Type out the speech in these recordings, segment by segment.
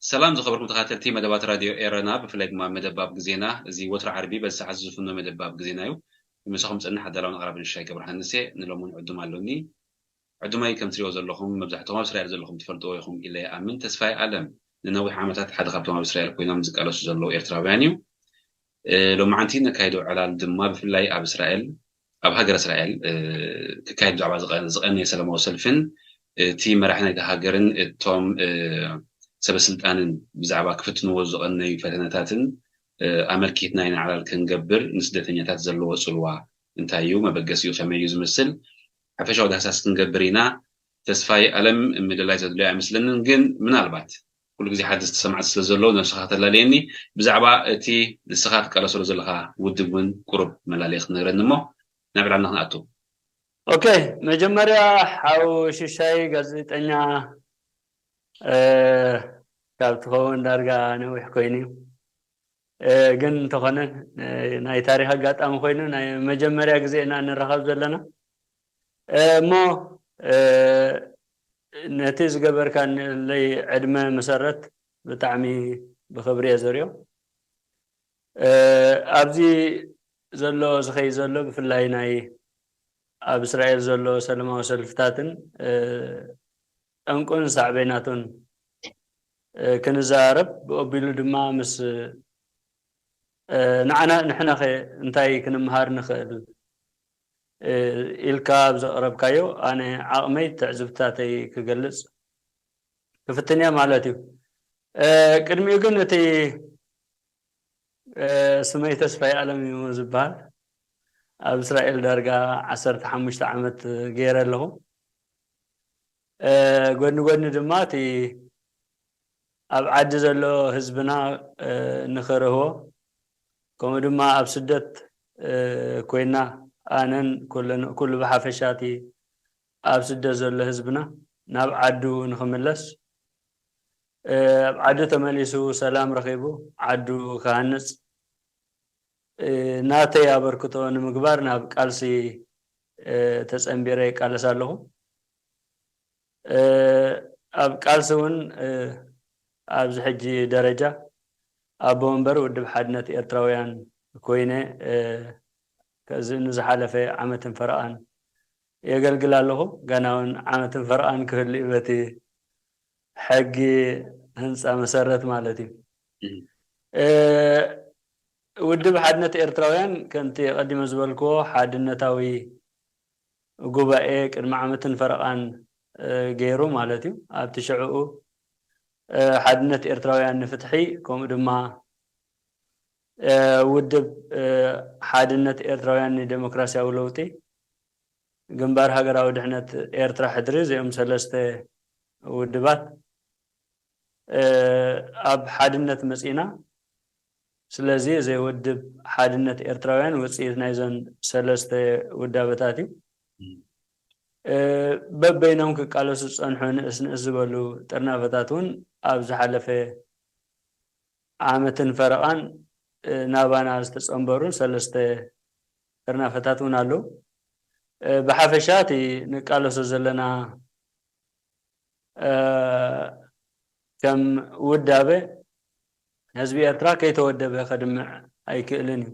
ሰላም ዝኸበርኩም ተኸታተልቲ መደባት ራድዮ ኤረና፣ ብፍላይ ድማ መደባብ ግዜና፣ እዚ ወትሮ ዓርቢ በዚ ሰዓት ዝፍኖ መደባብ ግዜና እዩ። ንምሳኹም ዝጸንሕ ኣዳላውን ኣቕራብን ሽሻይ ገብረሃንስ እየ። ንሎሚ እውን ዕዱም ኣሎኒ። ዕዱመይ ከም ትሪኦ ዘለኹም መብዛሕትኹም ኣብ እስራኤል ዘለኹም ትፈልጥዎ ኢኹም ኢለ ይኣምን። ተስፋይ ኣለም ንነዊሕ ዓመታት ሓደ ካብቶም ኣብ እስራኤል ኮይኖም ዝቃለሱ ዘለዉ ኤርትራውያን እዩ። እ፣ ሎማዓንቲ ነካይዶ ዕላል ድማ ብፍላይ ኣብ እስራኤል፣ ኣብ ሃገረ እስራኤል፣ እ፣ ክካየድ ብዛዕባ ዝቐ-፣ ዝቐነየ ሰላማዊ ሰልፍን እቲ መራሒ ናይታ ሃገርን እቶም፣ እ፣ ሰበ ስልጣንን ብዛዕባ ክፍትንዎ ዝቐነዩ ፈተነታትን፣ እ፣ ኣመልኪትና ኢና ዕላል ክንገብር። ንስደተኛታት ዘለዎ ጽልዋ እንታይ እዩ? መበገሲኡ ከመይ እዩ ዝመስል? ሓፈሻዊ ዳህሳስ ክንገብር ኢና። ተስፋይ ኣለም ምልላይ ዘድልዮ ኣይመስለንን፣ ግን ምናልባት ኩሉ ግዜ ሓደስቲ ሰማዕቲ ስለ ዘለዉ ነብስኻ ከተላልየኒ፣ ብዛዕባ እቲ ንስኻ ትቃለሰሉ ዘለኻ ውድብ እውን ቁሩብ መላለይ ክትነግረኒ እሞ ናብ ዕላልና ክንኣቱ። ኦኬ፣ መጀመርያ ሓው ሽሻይ ጋዜጠኛ፣ እ፣ ካብ ትኸውን ዳርጋ ነዊሕ ኮይኑ እዩ። እ፣ ግን እንተኾነ፣ እ፣ ናይ ታሪኽ ኣጋጣሚ ኮይኑ ናይ መጀመርያ ግዜ ኢና እንራኸብ ዘለና። እ፣ እሞ፣ እ፣ ነቲ ዝገበርካለይ ዕድመ መሰረት ብጣዕሚ ብኽብሪ እየ ዘርዮ። እ፣ ኣብዚ ዘሎ ዝኸይድ ዘሎ ብፍላይ ናይ ኣብ እስራኤል ዘሎ ሰላማዊ ሰልፍታትን፣ እ፣ ጠንቁን ሳዕቤናቱን፣ እ፣ ክንዘራረብ ብኦቢሉ ድማ ምስ፣ እ፣ ንዓና ንሕናኸ እንታይ ክንምሃር ንኽእል፣ እ፣ ኢልካ ኣብ ዘቕረብካዮ ኣነ ዓቕመይ ትዕዝብትታተይ ክገልጽ ክፍትን እየ ማለት እዩ። እ፣ ቅድሚኡ ግን እቲ፣ እ፣ ስመይ ተስፋይ ኣለም እዩ ዝበሃል። ኣብ እስራኤል ዳርጋ ዓሰርተ ሓሙሽተ ዓመት ገይረ ኣለኹ። እ፣ ጎኒ ጎኒ ድማ እቲ ኣብ ዓዲ ዘሎ ህዝብና፣ እ፣ ንኽርህቦ፣ ከምኡ ድማ ኣብ ስደት፣ እ፣ ኮይና ኣነን ኩለን-፣ ኩሉ ብሓፈሻ እቲ ኣብ ስደት ዘሎ ህዝብና ናብ ዓዱ ንኽምለስ፣ እ፣ ኣብ ዓዱ ተመሊሱ ሰላም ረኺቡ ዓዱ ክሃንጽ፣ እ፣ ናተይ ኣበርክቶ ንምግባር ናብ ቃልሲ፣ እ፣ ተጸንቢረ ይቃለስ ኣለኹ። እ፣ ኣብ ቃልሲ እውን፣ እ፣ ኣብዚ ሕጂ ደረጃ ኣቦ ወንበር ውድብ ሓድነት ኤርትራውያን ኮይነ፣ እ፣ ከዚ ንዝሓለፈ ዓመትን ፈረቓን የገልግል ኣለኹ። ገና እውን ዓመትን ፈረቓን ክህሉ እዩ በቲ ሕጊ ህንጻ መሰረት ማለት እዩ። እም። እ፣ ውድብ ሓድነት ኤርትራውያን ከምቲ ቀዲመ ዝበልክዎ ሓድነታዊ ጉባኤ ቅድሚ ዓመትን ፈረቓን፣ እ፣ ገይሩ ማለት እዩ። ኣብቲ ሽዕኡ፣ እ፣ ሓድነት ኤርትራውያን ንፍትሒ ከምኡ ድማ፣ እ፣ ውድብ፣ እ፣ ሓድነት ኤርትራውያን ንዴሞክራሲያዊ ለውጢ፣ ግንባር ሃገራዊ ድሕነት ኤርትራ ሕድሪ፣ እዚኦም ሰለስተ ውድባት፣ እ፣ ኣብ ሓድነት መጺእና። ስለዚ እዚ ውድብ ሓድነት ኤርትራውያን ውጽኢት ናይዘን ሰለስተ ውዳበታት እዩ። እም። እ፣ በበይኖም ክቃለሱ ዝጸንሑ ንእስ ንእስ ዝበሉ ጥርናፈታት እውን ኣብ ዝሓለፈ ዓመትን ፈረቓን፣ እ፣ ናባና ዝተጸንበሩን ሰለስተ ጥርናፈታት እውን ኣለዉ። እ፣ ብሓፈሻ እቲ ንቃለሶ ዘለና፣ እ፣ ከም ውዳበ ህዝቢ ኤርትራ ከይተወደበ ከድምዕ ኣይክእልን እዩ።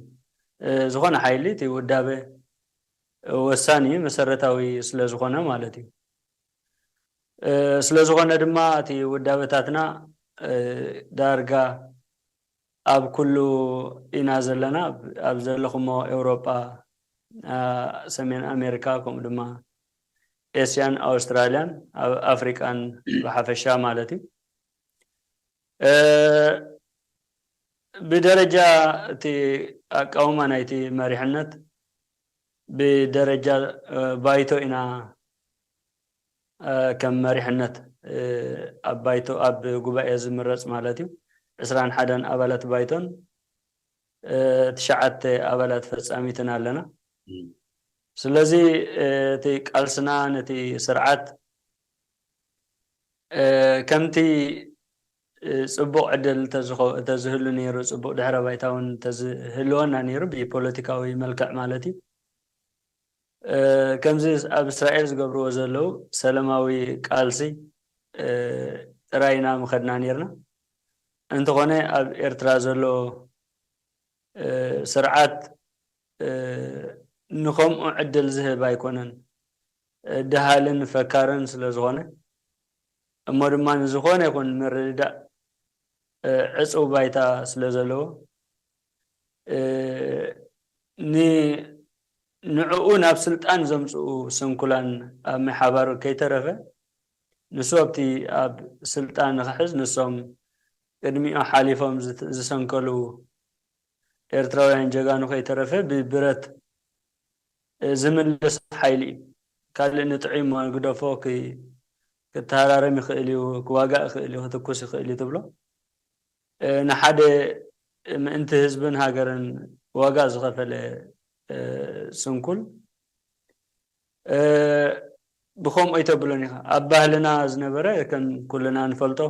እ፣ ዝኾነ ሓይሊ እቲ ውዳበ ወሳኒ እዩ፣ መሰረታዊ ስለ ዝኾነ ማለት እዩ። እ፣ ስለ ዝኾነ ድማ እቲ ውዳበታትና፣ እ፣ ዳርጋ ኣብ ኩሉ ኢና ዘለና፣ ኣብ ዘለኹሞ ኤውሮጳ፣ ኣ፣ ሰሜን ኣሜሪካ፣ ከምኡ ድማ ኤስያን ኣውስትራልያን፣ ኣብ ኣፍሪቃን ብሓፈሻ ማለት እዩ። እ፣ ብደረጃ እቲ ኣቃውማ ናይቲ መሪሕነት ብደረጃ ባይቶ ኢና ከም መሪሕነት ኣብ ባይቶ ኣብ ጉባኤ ዝምረፅ ማለት እዩ። ዕስራን ሓደን ኣባላት ባይቶን ትሽዓተ ኣባላት ፈፃሚትን ኣለና። ስለዚ እቲ ቃልስና ነቲ ስርዓት ከምቲ ፅቡቕ ዕድል ተዝህሉ ነይሩ፣ ፅቡቕ ድሕረ ባይታ እውን ተዝህልወና ነይሩ ብፖለቲካዊ መልክዕ ማለት እዩ። ከምዚ ኣብ እስራኤል ዝገብርዎ ዘለዉ ሰለማዊ ቃልሲ ጥራይና ምኸድና ነይርና። እንተኾነ ኣብ ኤርትራ ዘሎ ስርዓት ንኸምኡ ዕድል ዝህብ ኣይኮነን። ደሃልን ፈካርን ስለ ዝኾነ፣ እሞ ድማ ንዝኾነ ይኹን ምርድዳእ ዕፁው ባይታ ስለ ዘለዎ፣ ንዕኡ ናብ ስልጣን ዘምፅኡ ስንኩላን ኣብ ምሓባር ከይተረፈ፣ ንሱ ኣብቲ ኣብ ስልጣን ንኽሕዝ ንሶም ቅድሚኡ ሓሊፎም ዝሰንከሉ ኤርትራውያን ጀጋኑ ከይተረፈ ብብረት ዝምልስ ሓይሊ እዩ። ካልእ ንጥዒሞ ግደፎ ክተሃራረም ይኽእል እዩ፣ ክዋጋእ ይኽእል እዩ፣ ክትኩስ ይኽእል እዩ ትብሎ። ንሓደ ምእንቲ ህዝብን ሃገርን ዋጋ ዝኸፈለ ስንኩል ብኸምኡ ኣይተብሎን ኢኻ። ኣብ ባህልና ዝነበረ ከም ኩልና ንፈልጦ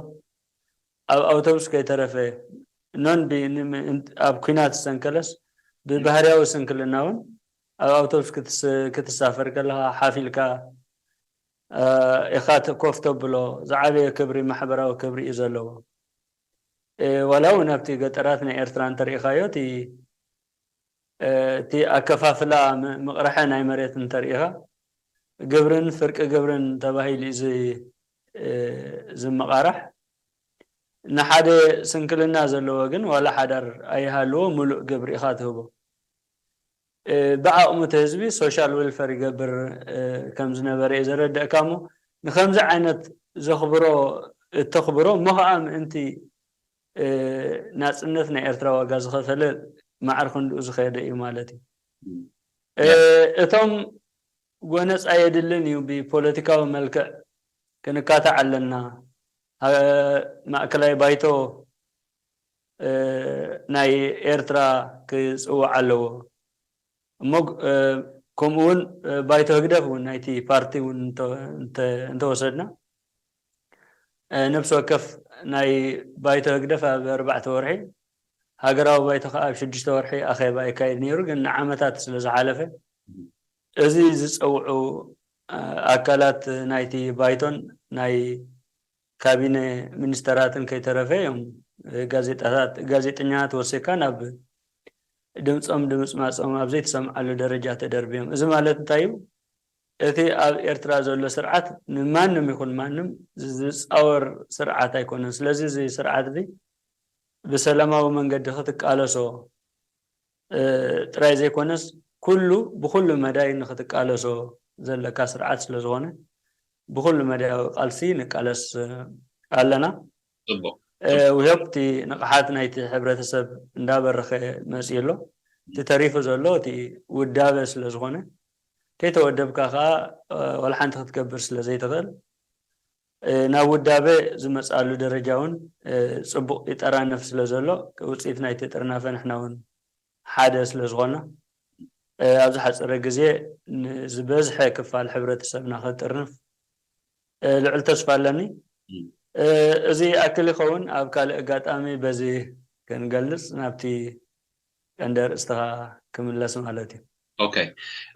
ኣብ ኣውቶቡስ ከይተረፈ ኖን ኣብ ኩናት ዝሰንከለስ ብባህርያዊ ስንክልና እውን ኣብ ኣውቶቡስ ክትሳፈር ከለኻ ሓፊልካ ኢኻ ኮፍ ተብሎ። ዝዓበየ ክብሪ ማሕበራዊ ክብሪ እዩ ዘለዎ። ዋላ እውን ኣብቲ ገጠራት ናይ ኤርትራ እንተሪኢኻዮ እቲ እቲ ኣከፋፍላ ምቕርሐ ናይ መሬት እንተሪኢኻ ግብርን ፍርቂ ግብርን ተባሂሉ እዩ ዝመቓራሕ። ንሓደ ስንክልና ዘለዎ ግን ዋላ ሓዳር ኣይሃልዎ ምሉእ ግብሪ ኢኻ ትህቦ። ብዓቕሙ እቲ ህዝቢ ሶሻል ዌልፈር ይገብር ከም ዝነበረ እዩ ዘረድእካ። እሞ ንከምዚ ዓይነት ዘኽብሮ እተኽብሮ እሞ ከዓ ምእንቲ ናፅነት ናይ ኤርትራ ዋጋ ዝኸፈለ ማዕር ክንድኡ ዝኸደ እዩ ማለት እዩ። እቶም ጎነፅ ኣየድልን እዩ፣ ብፖለቲካዊ መልክዕ ክንካታዕ ኣለና። ማእከላይ ባይቶ ናይ ኤርትራ ክፅውዕ ኣለዎ። እሞ ከምኡ እውን ባይቶ ህግደፍ እውን ናይቲ ፓርቲ እውን እንተወሰድና ነብሲ ወከፍ ናይ ባይቶ ህግደፍ ኣብ ኣርባዕተ ወርሒ፣ ሃገራዊ ባይቶ ከዓ ኣብ ሽዱሽተ ወርሒ ኣኼባ ይካየድ ነይሩ። ግን ንዓመታት ስለ ዝሓለፈ እዚ ዝፀውዑ ኣካላት ናይቲ ባይቶን ናይ ካቢነ ሚኒስተራትን ከይተረፈ እዮም ጋዜጣታት ጋዜጠኛታት ወሲካ ናብ ድምፆም ድምፅማፆም ኣብ ዘይተሰምዓሉ ደረጃ ተደርብዮም። እዚ ማለት እንታይ እዩ? እቲ ኣብ ኤርትራ ዘሎ ስርዓት ንማንም ይኹን ማንም ዝፃወር ስርዓት ኣይኮነን። ስለዚ እዚ ስርዓት እዚ ብሰላማዊ መንገዲ ክትቃለሶ ጥራይ ዘይኮነስ ኩሉ ብኩሉ መዳይ ንክትቃለሶ ዘለካ ስርዓት ስለዝኾነ ብኩሉ መዳያዊ ቃልሲ ንቃለስ ኣለና። ፅቡቅ ውህብቲ ንቕሓት ናይቲ ሕብረተሰብ እንዳበረኸ መፅኡ ኣሎ። እቲ ተሪፉ ዘሎ እቲ ውዳበ ስለዝኾነ ከይተወደብካ ከዓ ዋላ ሓንቲ ክትገብር ስለዘይትኽእል ናብ ውዳበ ዝመፅኣሉ ደረጃ እውን ፅቡቕ ይጠራነፍ ስለዘሎ ውፅኢት ናይቲ ጥርናፈ ንሕና እውን ሓደ ስለዝኾና ኣብዚ ሓፀረ ግዜ ንዝበዝሐ ክፋል ሕብረተሰብና ከጥርንፍ ልዑል ተስፋ ኣለኒ። እዚ ኣክል ይኸውን። ኣብ ካልእ ኣጋጣሚ በዚ ክንገልፅ ናብቲ ቀንዲ ኣርእስትኻ ክምለስ ማለት እዩ። ኦኬ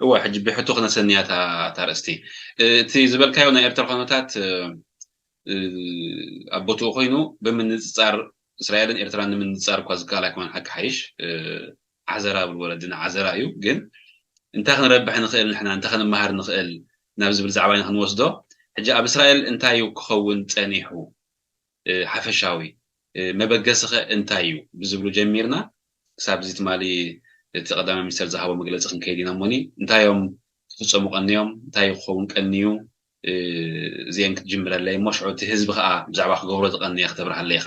እወ ሕጂ ብሕቶ ክነሰንያ እታ ኣርእስቲ እቲ ዝበልካዮ ናይ ኤርትራ ኩነታት ኣብ ቦትኡ ኮይኑ ብምንፅፃር እስራኤልን ኤርትራን ንምንፅፃር እኳ ዝከኣል ኣይኮነን ሓቂ ሓይሽ ዓዘራ ብል ወለድና ዓዘራ እዩ ግን እንታይ ክንረብሕ ንኽእል ንሕና እንታይ ክንመሃር ንኽእል ናብ ዝብል ዛዕባ ኢና ክንወስዶ ሕጂ ኣብ እስራኤል እንታይ እዩ ክኸውን ፀኒሑ ሓፈሻዊ መበገስኸ እንታይ እዩ ብዝብሉ ጀሚርና ክሳብ እዚ ትማሊ እቲ ቀዳማይ ሚኒስተር ዝሃቦ መግለፂ ክንከይድ ኢና እሞኒ እንታይ እዮም ክፍፀሙ ቀንዮም እንታይ ክኸውን ቀንዩ እዚአን ክትጅምረለይ እሞ ሽዑ እቲ ህዝቢ ከዓ ብዛዕባ ክገብሮ ዝቀነየ ክተብርሃለይ ኢኻ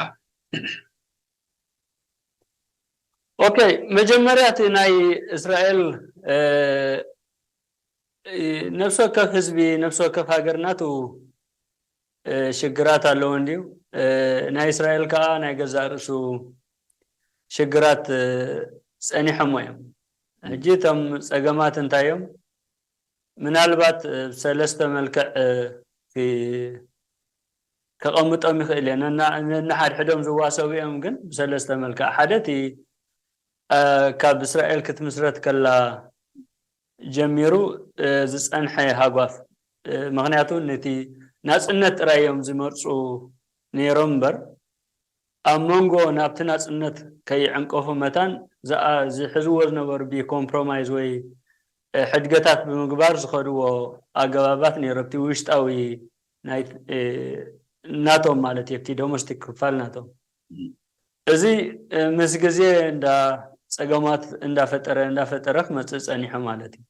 ኦኬ፣ መጀመርያ እቲ ናይ እስራኤል ነፍሲ ወከፍ ህዝቢ፣ ነፍሲ ወከፍ ሃገር ናቱ ሽግራት ኣለዎ እንድዩ። ናይ እስራኤል ከዓ ናይ ገዛእ ርእሱ ሽግራት ጸኒሖሞ እዮም። ሕጂ እቶም ጸገማት እንታይ እዮም? ምናልባት ብሰለስተ መልክዕ ከቐምጦም ይኽእል እየ። ነናሓድሕዶም ዝዋሰቡ እዮም፣ ግን ብሰለስተ መልክዕ። ሓደ እቲ ካብ እስራኤል ክትምስረት ከላ ጀሚሩ ዝፀንሐ ሃጓፍ፣ ምክንያቱ ነቲ ናፅነት ጥራይ እዮም ዝመርፁ ነይሮም እምበር፣ ኣብ መንጎ ናብቲ ናፅነት ከይዕንቀፉ መታን ዝሕዝዎ ዝነበሩ ብኮምፕሮማይዝ ወይ ሕድገታት ብምግባር ዝኸድዎ ኣገባባት ነይሩ። ኣብቲ ውሽጣዊ ናይ ናቶም ማለት እዩ፣ ኣብቲ ዶሜስቲክ ክፋል ናቶም። እዚ ምስ ግዜ እንዳ ፀገማት እንዳፈጠረ እንዳፈጠረ ክመፅእ ፀኒሑ ማለት እዩ።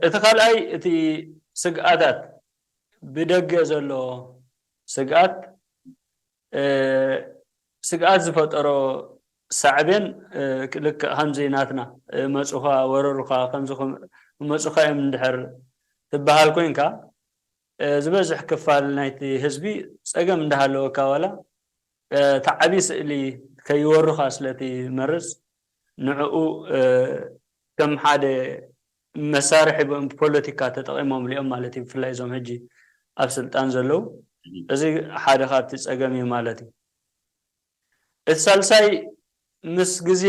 እቲ ካልኣይ እቲ ስግኣታት፣ ብደገ ዘሎ ስግኣት፣ ስግኣት ዝፈጠሮ ሳዕቤን ልክዕ ከምዚ ናትና መፁኻ ወረሩኻ ከምዚ መፁኻ እዮም እንድሕር ትበሃል ኮይንካ፣ ዝበዝሕ ክፋል ናይቲ ህዝቢ ፀገም እንዳሃለወካ ዋላ እቲ ዓብዪ ስእሊ ከይወሩኻ ስለቲ መርፅ ንዕኡ ከም ሓደ መሳርሒ ፖለቲካ ተጠቒሞምሉ እዮም ማለት እዩ። ብፍላይ እዞም ሕጂ ኣብ ስልጣን ዘለዉ እዚ ሓደ ካብቲ ፀገም እዩ ማለት እዩ። እቲ ሳልሳይ ምስ ግዜ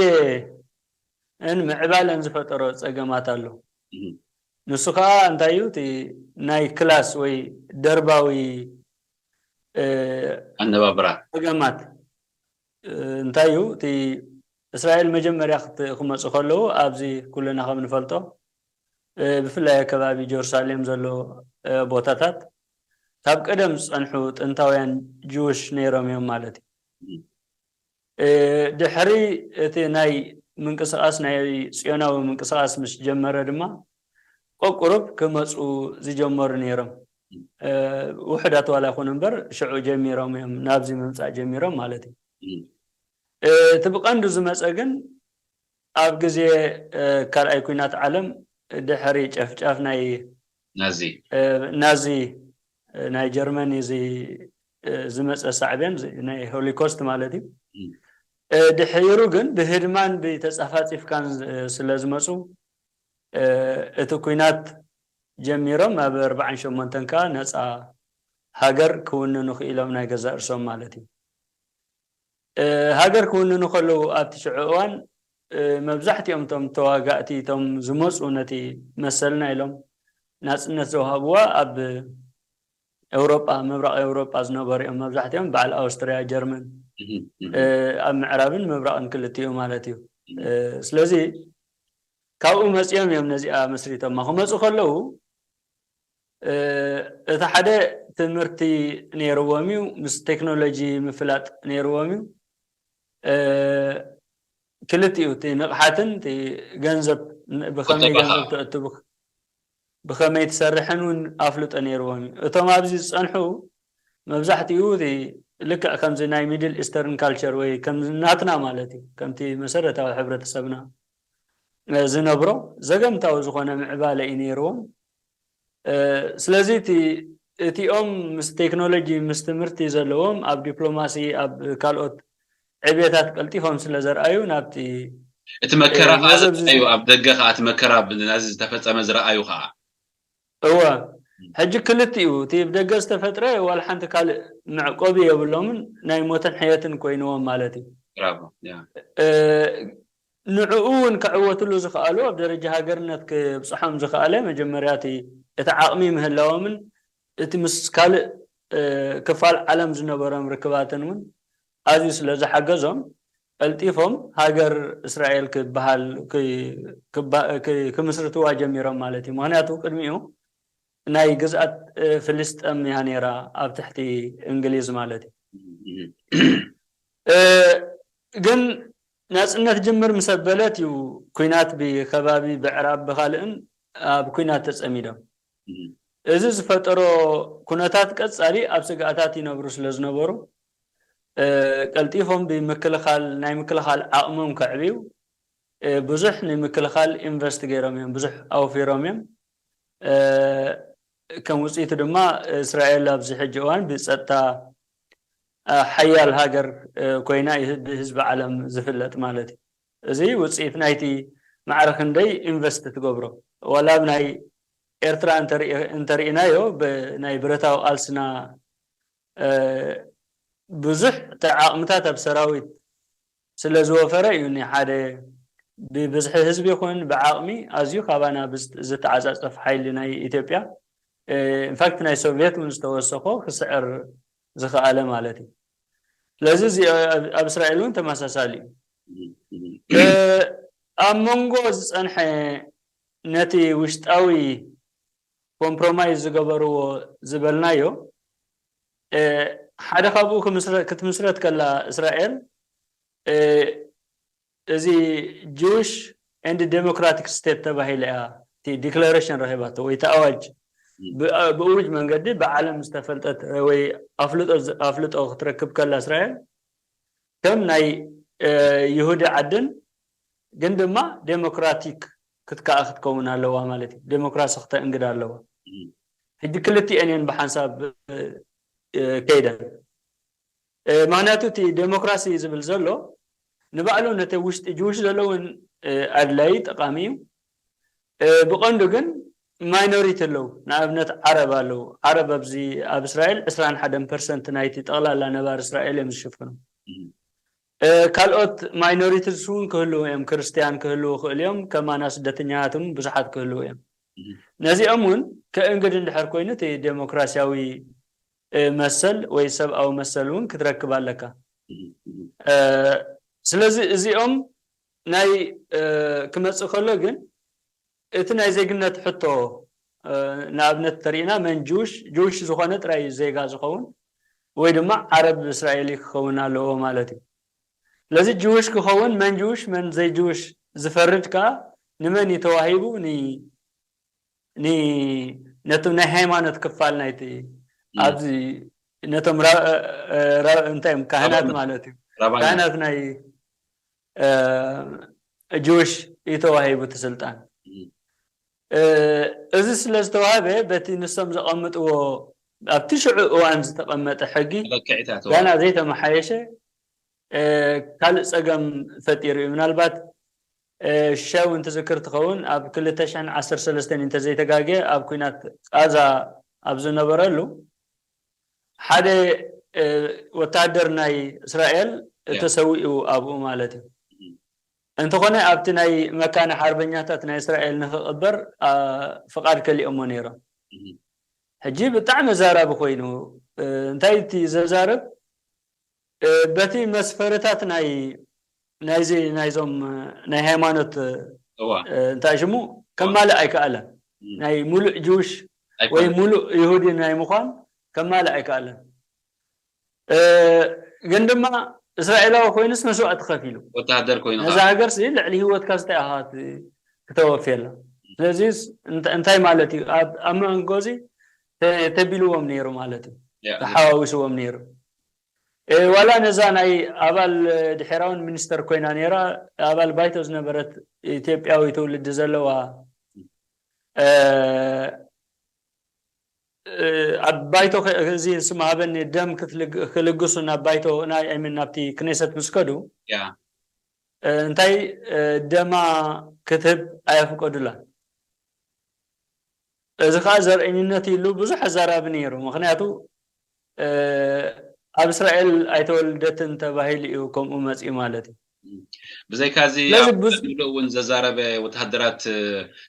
ን ምዕባለን ዝፈጠሮ ፀገማት ኣሎ። ንሱ ከዓ እንታይ እዩ? እቲ ናይ ክላስ ወይ ደርባዊ ኣነባብራ ፀገማት እንታይ እዩ? እቲ እስራኤል መጀመርያ ክመፁ ከለዉ ኣብዚ ኩልና ከም ንፈልጦ ብፍላይ ኣብ ከባቢ ጀሩሳሌም ዘሎ ቦታታት ካብ ቀደም ዝፀንሑ ጥንታውያን ጅውሽ ነይሮም እዮም ማለት እዩ። ድሕሪ እቲ ናይ ምንቅስቃስ ናይ ፅዮናዊ ምንቅስቃስ ምስ ጀመረ ድማ ቆቁሩብ ክመፁ ዝጀመሩ ነይሮም። ውሕዳት ዋላ ይኹን እምበር ሽዑ ጀሚሮም እዮም ናብዚ ምምፃእ ጀሚሮም ማለት እዩ። እቲ ብቐንዱ ዝመፀ ግን ኣብ ግዜ ካልኣይ ኩናት ዓለም ድሕሪ ጨፍጫፍ ናይ ናዚ ናዚ ናይ ጀርመን እዚ ዝመፀ ሳዕቤን ናይ ሆሊኮስት ማለት እዩ። ድሕሩ ግን ብህድማን ብተፃፋፂፍካን ስለ ዝመፁ እቲ ኩናት ጀሚሮም ኣብ ኣርባዓን ሸሞንተን ከዓ ነፃ ሃገር ክውንኑ ክኢሎም ናይ ገዛእ ርእሶም ማለት እዩ። ሃገር ክውንኑ ከለዉ ኣብቲ ሽዑ እዋን መብዛሕትኦም እቶም ተዋጋእቲ እቶም ዝመፁ ነቲ መሰልና ኢሎም ናፅነት ዘውሃብዋ ኣብ ኤውሮጳ ምብራቕ ኤውሮጳ ዝነበሩ እዮም። መብዛሕትኦም በዓል ኣውስትርያ፣ ጀርመን ኣብ ምዕራብን ምብራቕን ክልቲኡ ማለት እዩ። ስለዚ ካብኡ መፂኦም እዮም ነዚኣ መስሪቶማ። ክመፁ ከለዉ እቲ ሓደ ትምህርቲ ነይርዎም እዩ፣ ምስ ቴክኖሎጂ ምፍላጥ ነይርዎም እዩ። ክልቲኡ እቲ ንቕሓትን እቲ ገንዘብ ብኸመይ ገንዘብ ተእቱ ብኸመይ ትሰርሕን እውን ኣፍልጦ ነይርዎም እዩ። እቶም ኣብዚ ዝፀንሑ መብዛሕትኡ እቲ ልክዕ ከምዚ ናይ ሚድል ኢስተርን ካልቸር ወይ ከም ናትና ማለት እዩ፣ ከምቲ መሰረታዊ ሕብረተሰብና ዝነብሮ ዘገምታዊ ዝኾነ ምዕባለ እዩ ነይርዎም። ስለዚ እቲኦም ምስ ቴክኖሎጂ ምስ ትምህርቲ ዘለዎም ኣብ ዲፕሎማሲ ኣብ ካልኦት ዕብየታት ቀልጢፎም ስለ ዘርኣዩ ናብቲ እቲ መከራ ከዓ ዝረኣዩ ኣብ ደገ ከዓ እቲ መከራ ናዚ ዝተፈፀመ ዝረኣዩ ከዓ እወ ሕጂ ክልቲኡ እቲ ብደገ ዝተፈጥረ ዋላ ሓንቲ ካልእ መዕቆቢ የብሎምን ናይ ሞትን ሕየትን ኮይንዎም ማለት እዩ። ንዕኡ እውን ክዕወትሉ ዝኽኣሉ ኣብ ደረጃ ሃገርነት ክብፅሖም ዝኽኣለ መጀመርያ እቲ ዓቕሚ ምህላዎምን እቲ ምስ ካልእ ክፋል ዓለም ዝነበሮም ርክባትን እውን ኣዝዩ ስለ ዝሓገዞም ቀልጢፎም ሃገር እስራኤል ክበሃል ክምስርትዋ ጀሚሮም ማለት እዩ። ምክንያቱ ቅድሚኡ ናይ ግዝኣት ፍልስጠም እያ ነይራ ኣብ ትሕቲ እንግሊዝ ማለት እዩ። ግን ናፅነት ጅምር ምስ ኣበለት እዩ ኩናት ብከባቢ ብዕራብ ብካልእን ኣብ ኩናት ተፀሚዶም። እዚ ዝፈጠሮ ኩነታት ቀፃሊ ኣብ ስግኣታት ይነብሩ ስለ ዝነበሩ ቀልጢፎም ብምክልኻል ናይ ምክልኻል ዓቕሞም ከዕብዩ ብዙሕ ንምክልኻል ኢንቨስት ገይሮም እዮም፣ ብዙሕ ኣውፊሮም እዮም። ከም ውፅኢቱ ድማ እስራኤል ኣብዚ ሕጂ እዋን ብፀጥታ ሓያል ሃገር ኮይና ብህዝቢ ዓለም ዝፍለጥ ማለት እዩ። እዚ ውፅኢት ናይቲ ማዕረ ክንደይ ኢንቨስት ትገብሮ ዋላ ኣብ ናይ ኤርትራ እንተሪእናዮ ናይ ብረታዊ ቃልስና ብዙሕ ዓቕምታት ኣብ ሰራዊት ስለ ዝወፈረ እዩ። ሓደ ብብዝሒ ህዝቢ ይኹን ብዓቕሚ ኣዝዩ ካባና ዝተዓፃፀፍ ሓይሊ ናይ ኢትዮጵያ ኢንፋክት ናይ ሶቪየት እውን ዝተወሰኾ ክስዕር ዝኸኣለ ማለት እዩ። ስለዚ ኣብ እስራኤል እውን ተመሳሳሊ እዩ። ኣብ መንጎ ዝፀንሐ ነቲ ውሽጣዊ ኮምፕሮማይዝ ዝገበርዎ ዝበልናዮ ሓደ ካብኡ ክትምስረት ከላ እስራኤል እዚ ጅዊሽ ኤንድ ዴሞክራቲክ ስቴት ተባሂለ እያ እቲ ዲክላሬሽን ረኺባቶ ወይ እቲ ኣዋጅ ብእውጅ መንገዲ ብዓለም ዝተፈልጠት ወይ ኣፍልጦ ክትረክብ ከላ እስራኤል ከም ናይ ይሁዲ ዓድን ግን ድማ ዴሞክራቲክ ክትከኣ ክትከውን ኣለዋ ማለት እዩ። ዴሞክራሲ ክተእንግድ ኣለዋ። ሕጂ ክልቲኤን እየን ብሓንሳብ ከይደን። ምክንያቱ እቲ ዴሞክራሲ ዝብል ዘሎ ንባዕሉ ነቲ ውሽጢ ጅውሽ ዘሎ እውን ኣድላይ ጠቃሚ እዩ። ብቀንዱ ግን ማይኖሪቲ ኣለዉ። ንኣብነት ዓረብ ኣለዉ። ዓረብ ኣብዚ ኣብ እስራኤል ዕስራን ሓደን ፐርሰንት ናይቲ ጠቕላላ ነባር እስራኤል እዮም ዝሽፍኑ። ካልኦት ማይኖሪቲስ እውን ክህልዉ እዮም። ክርስትያን ክህልዉ ክእል እዮም። ከማና ስደተኛታትም ብዙሓት ክህልዉ እዮም። ነዚኦም እውን ከእንግድ እንድሕር ኮይኑ እቲ ዴሞክራሲያዊ መሰል ወይ ሰብኣዊ መሰል እውን ክትረክብ ኣለካ። ስለዚ እዚኦም ናይ ክመፅእ ከሎ ግን እቲ ናይ ዜግነት ሕቶ ንኣብነት ተሪእና መን ጅውሽ ጅውሽ ዝኾነ ጥራይ ዜጋ ዝኸውን ወይ ድማ ዓረብ እስራኤሊ ክኸውን ኣለዎ ማለት እዩ። ስለዚ ጅውሽ ክኸውን መን ጅውሽ መን ዘይጅውሽ ዝፈርድ ከዓ ንመን እዩ ተዋሂቡ? ነቶም ናይ ሃይማኖት ክፋል ናይቲ ኣብዚ ነቶም እንታይ እዮም ካህናት ማለት እዩ። ካህናት ናይ ጅውሽ እዩ ተዋሂቡ እቲ ስልጣን። እዚ ስለ ዝተዋህበ በቲ ንሶም ዘቐምጥዎ ኣብቲ ሽዑ እዋን ዝተቐመጠ ሕጊ ጋና ዘይተመሓየሸ ካልእ ፀገም ፈጢሩ እዩ። ምናልባት ሸው እንትዝክር ትኸውን ኣብ ክልተ ሽሕን ዓሰርተ ሰለስተን እንተዘይተጋገ ኣብ ኩናት ቃዛ ኣብ ዝነበረሉ ሓደ ወታደር ናይ እስራኤል ተሰዊኡ ኣብኡ ማለት እዩ። እንተኾነ ኣብቲ ናይ መካነ ሓርበኛታት ናይ እስራኤል ንክቕበር ፍቓድ ከሊኦሞ ነይሮም። ሕጂ ብጣዕሚ ኣዛራቢ ኮይኑ እንታይ እቲ ዘዛርብ በቲ መስፈርታት ናይ ናይዚ ናይዞም ናይ ሃይማኖት እንታይ ሽሙ ከማልእ ኣይከኣለን። ናይ ሙሉእ ጅውሽ ወይ ሙሉእ ይሁዲ ናይ ምዃን ከማልእ ኣይከኣለን። ግን ድማ እስራኤላዊ ኮይኑስ መስዋእቲ ከፊሉ ወተሃደር ኮይኑ ነዛ ሃገር ሲ ልዕሊ ህይወትካ ስታይ ኣኻ ክተወፍየላ። ስለዚ እንታይ ማለት እዩ? ኣብ መንጎ እዚ ተቢልዎም ነይሩ ማለት እዩ። ተሓዋዊስዎም ነይሩ። ዋላ ነዛ ናይ ኣባል ድሕራውን ሚኒስተር ኮይና ነይራ ኣባል ባይቶ ዝነበረት ኢትዮጵያዊ ትውልዲ ዘለዋ ኣብ ባይቶ እዚ ስም ሃበኒ ደም ክልግሱ ናብ ባይቶ ናይ ሚን ናብቲ ክኔሰት ምስ ከዱ እንታይ ደማ ክትህብ ኣየፍቀዱላን። እዚ ከዓ ዘርእኝነት ኢሉ ብዙሕ ኣዛራቢ ነይሩ። ምክንያቱ ኣብ እስራኤል ኣይተወልደትን ተባሂሉ እዩ ከምኡ መፅኡ ማለት እዩ። ብዘይካዚ ስለዚ ኣብ ብዙ- ዝብሉ እውን ዘዛረበ ወተሃደራት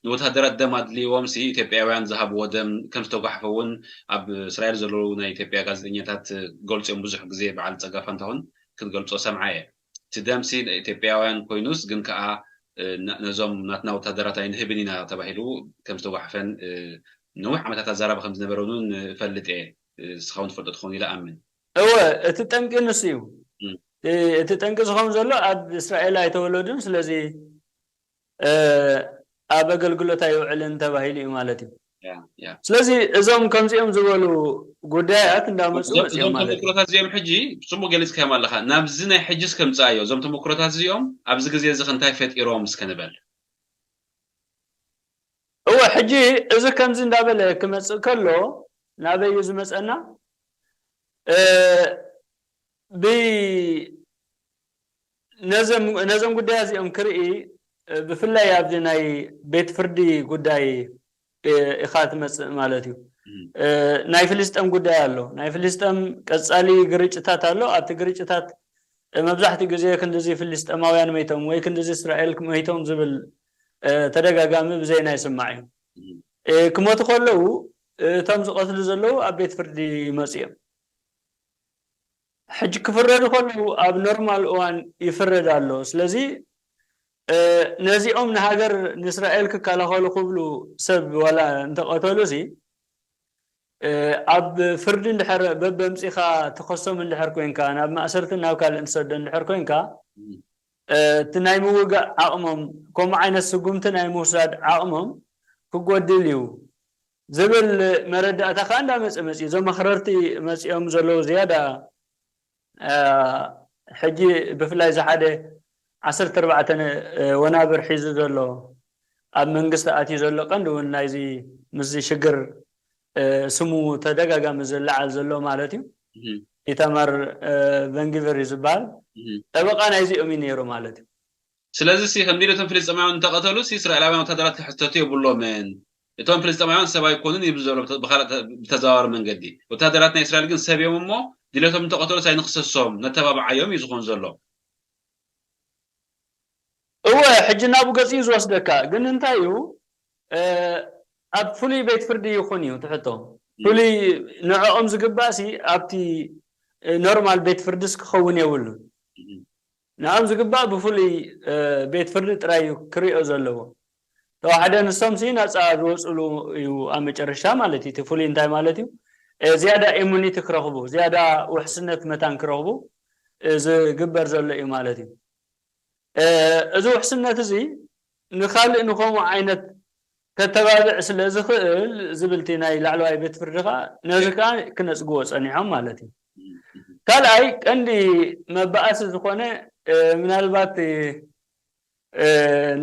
ንወተሃደራት ደም ኣድልዎም ሲ ኢትዮጵያውያን ዝሃብዎ ደም ከም ዝተጓሕፈ እውን ኣብ እስራኤል ዘለዉ ናይ ኢትዮጵያ ጋዜጠኛታት ገልፂኦም ብዙሕ ግዜ በዓል ፀጋፋ እንተኹን ክትገልፆ ሰምዓ እየ። እቲ ደም ሲ ኢትዮጵያውያን ኮይኑስ ግን ከዓ ነዞም ናትና ወተሃደራት ኣይንህብን ኢና ተባሂሉ ከም ዝተጓሕፈን ነዊሕ ዓመታት ኣዛራቢ ከም ዝነበረ እውን እፈልጥ እየ። እስኻውን ትፈልጦ ትኸውን ኢለ ኣምን። እወ እቲ ጠንቂ ንሱ እዩ። እቲ ጠንቂ ዝኸውን ዘሎ ኣብ እስራኤል ኣይተወለዱን ስለዚ ኣብ ኣገልግሎት ኣይውዕልን ተባሂሉ እዩ ማለት እዩ። ስለዚ እዞም ከምዚኦም ዝበሉ ጉዳያት እንዳመፁ እዞም ተመክሮታት እዚኦም ሕጂ ብፅቡቅ ገሊፅካዮም ኣለካ። ናብዚ ናይ ሕጂስ ከምፅኣዮ እዞም ተመክሮታት እዚኦም ኣብዚ ግዜ እዚ ክንታይ ፈጢሮም እስከ ንበል። እወ ሕጂ እዚ ከምዚ እንዳበለ ክመፅእ ከሎ ናበይ እዩ ዝመፀና? ነዞም ጉዳያ እዚኦም ክርኢ ብፍላይ ኣብዚ ናይ ቤት ፍርዲ ጉዳይ ኢኻ ትመፅእ ማለት እዩ። ናይ ፍልስጠም ጉዳይ ኣሎ። ናይ ፍልስጠም ቀፃሊ ግርጭታት ኣሎ። ኣብቲ ግርጭታት መብዛሕትኡ ግዜ ክንድዚ ፍልስጠማውያን መይቶም ወይ ክንድዚ እስራኤል መይቶም ዝብል ተደጋጋሚ ብዜና ይስማዕ እዩ። ክሞቱ ከለዉ እቶም ዝቐትሉ ዘለዉ ኣብ ቤት ፍርዲ ይመፁ እዮም። ሕጂ ክፍረዱ ከለዉ ኣብ ኖርማል እዋን ይፍረድ ኣሎ። ስለዚ ነዚኦም ንሃገር ንእስራኤል ክከላኸሉ ክብሉ ሰብ ዋላ እንተቐተሉ ሲ ኣብ ፍርዲ እንድሕር በበምፂኻ ትኸሶም እንድሕር ኮይንካ ናብ ማእሰርቲ ናብ ካልእ እንትሰዶ እንድሕር ኮይንካ እቲ ናይ ምውጋእ ዓቕሞም ከምኡ ዓይነት ስጉምቲ ናይ ምውሳድ ዓቕሞም ክጎድል እዩ ዝብል መረዳእታ ከዓ እንዳመፀ መፅኡ። እዞም ኣኽረርቲ መፂኦም ዘለዉ ዝያዳ ሕጂ ብፍላይ እዚ ሓደ ዓሰርተ ኣርባዕተ ወናብር ሒዙ ዘሎ ኣብ መንግስቲ ኣትዩ ዘሎ ቀንዲ እውን ናይዚ ምስዚ ሽግር ስሙ ተደጋጋሚ ዝለዓል ዘሎ ማለት እዩ። ኢታማር ቨንጊቨር እዩ ዝበሃል። ጠበቃ ናይዚኦም እዩ ነይሩ ማለት እዩ። ስለዚ ሲ ከም ድሌቶም ፍልስጤማውያን እንተቐተሉ ሲ እስራኤላውያን ወታደራት ክሕተቱ የብሎምን። እቶም ፍልስጤማውያን ሰብ ኣይኮኑን ይብል ዘሎ ብተ- ብኻልእ ተ- ብተዘዋዋሪ መንገዲ። ወታደራት ናይ እስራኤል ግን ሰብ እዮም እሞ ድሌቶም እንተቐተሉስ ኣይንኽሰሶም ነተባብዓዮም እዩ ዝኾን ዘሎ። እወ ሕጂ ናብኡ ገፂ እዩ ዝወስደካ። ግን እንታይ እዩ ኣብ ፍሉይ ቤት ፍርዲ ይኹን እዩ ትሕቶ ፍሉይ ንዕኦም ዝግባእ ሲ ኣብቲ ኖርማል ቤት ፍርድስ ክኸውን የብሉን። ንዕኦም ዝግባእ ብፍሉይ ቤት ፍርዲ ጥራይ እዩ ክሪኦ ዘለዎ። ተዋሕደ ንሶም ሲ ናፃ ዝወፅሉ እዩ ኣብ መጨረሻ ማለት እዩ። እቲ ፍሉይ እንታይ ማለት እዩ? ዝያዳ ኢሙኒቲ ክረኽቡ ዝያዳ ውሕስነት መታን ክረኽቡ ዝግበር ዘሎ እዩ ማለት እዩ። እዚ ውሕስነት እዚ ንኻልእ ንኸምኡ ዓይነት ከተባብዕ ስለ ዝኽእል ዝብል እቲ ናይ ላዕለዋይ ቤት ፍርዲ ከዓ ነዚ ከዓ ክነፅግዎ ፀኒሖም ማለት እዩ። ካልኣይ ቀንዲ መባኣሲ ዝኾነ ምናልባት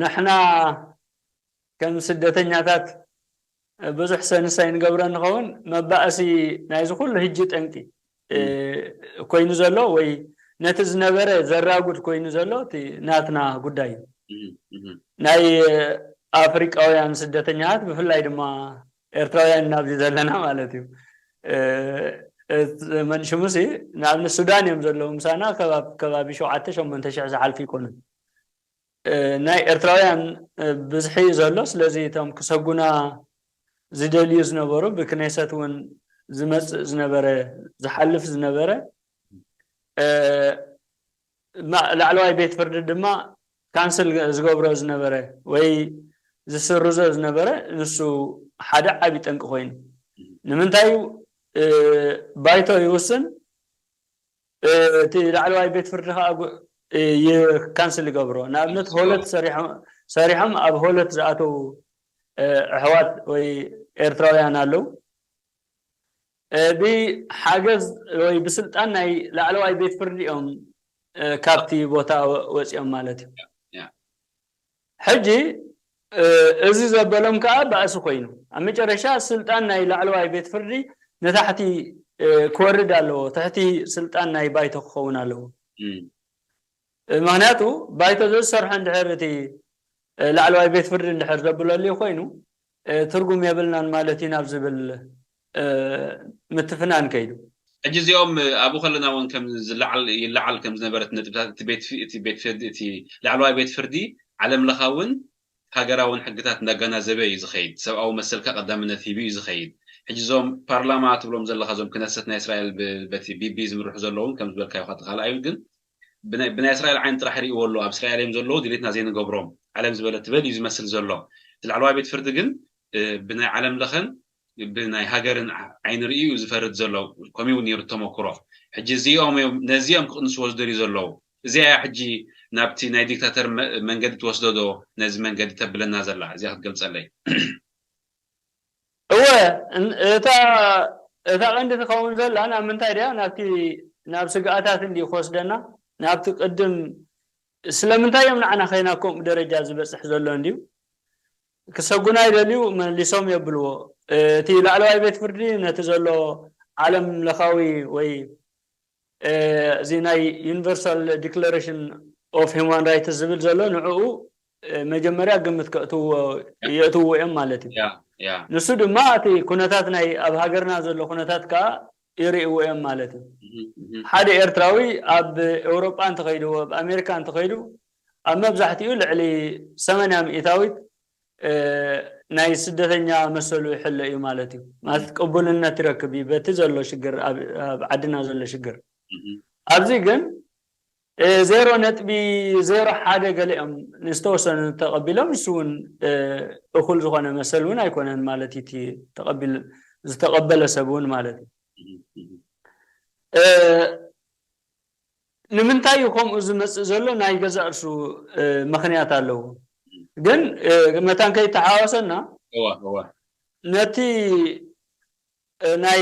ንሕና ከም ስደተኛታት ብዙሕ ሰንስ ኣይንገብሮ ንኸውን። መባእሲ ናይዚ ኩሉ ህጂ ጠንቂ ኮይኑ ዘሎ ወይ ነቲ ዝነበረ ዘራጉድ ኮይኑ ዘሎ እቲ ናትና ጉዳይ እዩ። ናይ ኣፍሪቃውያን ስደተኛታት ብፍላይ ድማ ኤርትራውያን ናብዚ ዘለና ማለት እዩ። መንሽሙሲ ንኣብነት ሱዳን እዮም ዘለዉ ምሳና ከባቢ ሸውዓተ ሸሞንተ ሽሕ ዝሓልፉ ይኮኑን። ናይ ኤርትራውያን ብዝሒ ዘሎ ስለዚ እቶም ክሰጉና ዝደልዩ ዝነበሩ ብክኔሰት እውን ዝመፅእ ዝነበረ ዝሓልፍ ዝነበረ ላዕለዋይ ቤት ፍርዲ ድማ ካንስል ዝገብሮ ዝነበረ ወይ ዝስርዞ ዝነበረ ንሱ ሓደ ዓብዪ ጠንቂ ኮይኑ ንምንታይ ባይቶ ይውስን እቲ ላዕለዋይ ቤት ፍርዲ ከዓ ይካንስል ይገብሮ ንኣብነት ሆለት ሰሪሖም ኣብ ሆለት ዝኣተው ኣሕዋት ወይ ኤርትራውያን ኣለው ብሓገዝ ወይ ብስልጣን ናይ ላዕለዋይ ቤት ፍርዲ እዮም ካብቲ ቦታ ወፂኦም ማለት እዩ ሕጂ እዚ ዘበሎም ከዓ ባእሲ ኮይኑ ኣብ መጨረሻ ስልጣን ናይ ላዕለዋይ ቤት ፍርዲ ንታሕቲ ክወርድ ኣለዎ ትሕቲ ስልጣን ናይ ባይቶ ክኸውን ኣለዎ ምክንያቱ ባይቶ ዘዝሰርሖ እንድሕር እቲ ላዕለዋይ ቤት ፍርዲ እንድሕር ዘብለሉ ኮይኑ ትርጉም የብልናን ማለት እዩ ናብ ዝብል ምትፍናን ከይዱ ሕጂ እዚኦም ኣብኡ ከለና እውን ከም ዝለዓል ይለዓል ከም ዝነበረት ነጥብታት እቲ ቤት ፍርዲ እቲ ላዕለዋይ ቤት ፍርዲ ዓለም ለኻ እውን ሃገራውን ሕግታት እንዳገናዘበ እዩ ዝኸይድ ሰብኣዊ መሰልካ ቀዳምነት ሂቡ እዩ ዝኸይድ ሕጂ እዞም ፓርላማ ትብሎም ዘለካ እዞም ክነሰት ናይ እስራኤል በቲ ቢቢ ዝምርሑ ዘለውን ከም ዝበልካዮ ካቲ ካልኣዩ ግን ብናይ እስራኤል ዓይን ጥራሕ ርእዎ ኣሎ ኣብ እስራኤል እዮም ዘለዉ ድሌትና ዘይንገብሮም ዓለም ዝበለ ትበል እዩ ዝመስል ዘሎ እቲ ላዕለዋይ ቤት ፍርዲ ግን ብናይ ዓለም ለኸን ብናይ ሃገርን ዓይኒ ርእዩ እዩ ዝፈርድ ዘሎ ከምኡ እውን ነይሩ ተመክሮ ሕጂ እዚኦም እዮም ነዚኦም ክቕንስዎ ዝደልዩ ዘለዉ እዚኣ ሕጂ ናብቲ ናይ ዲክታተር መንገዲ ትወስዶ ዶ ነዚ መንገዲ ተብለና ዘላ እዚኣ ክትገልፀለይ እወ፣ እታ እታ ቀንዲ ትኸውን ዘላ ናብ ምንታይ ድያ? ናብቲ ናብ ስግኣታት እንዲ ክወስደና ናብቲ ቅድም ስለምንታይ እዮም ንዓና ከይና ከምኡ ደረጃ ዝበፅሕ ዘሎ እንድዩ? ክሰጉና ይደልዩ፣ መሊሶም የብልዎ። እቲ ላዕለዋይ ቤት ፍርዲ ነቲ ዘሎ ዓለም ለኻዊ ወይ እዚ ናይ Universal Declaration of Human Rights ዝብል ዘሎ ንዕኡ መጀመርያ ግምት ከእትዎ የእትዎ እዮም ማለት እዩ። ንሱ ድማ እቲ ኩነታት ናይ ኣብ ሃገርና ዘሎ ኩነታት ከዓ ይርእይዎ እዮም ማለት እዩ። ሓደ ኤርትራዊ ኣብ ኤውሮጳ እንተኸይዱ ኣብ ኣሜሪካ እንተኸይዱ ኣብ መብዛሕትኡ ልዕሊ ሰማንያ ሚእታዊት ናይ ስደተኛ መሰሉ ይሕሎ እዩ ማለት እዩ። ማለት ቅቡልነት ይረክብ እዩ በቲ ዘሎ ሽግር ኣብ ዓድና ዘሎ ሽግር። ኣብዚ ግን ዜሮ ነጥቢ ዜሮ ሓደ ገሊኦም ንዝተወሰኑ ተቐቢሎም ንሱ እውን እኹል ዝኾነ መሰል እውን ኣይኮነን ማለት እዩ። ዝተቐበለ ሰብ እውን ማለት እዩ። ንምንታይ እዩ ከምኡ ዝመፅእ ዘሎ? ናይ ገዛእ እርሱ ምኽንያት ኣለዎ። ግን መታን ከይተሓዋወሰና ነቲ ናይ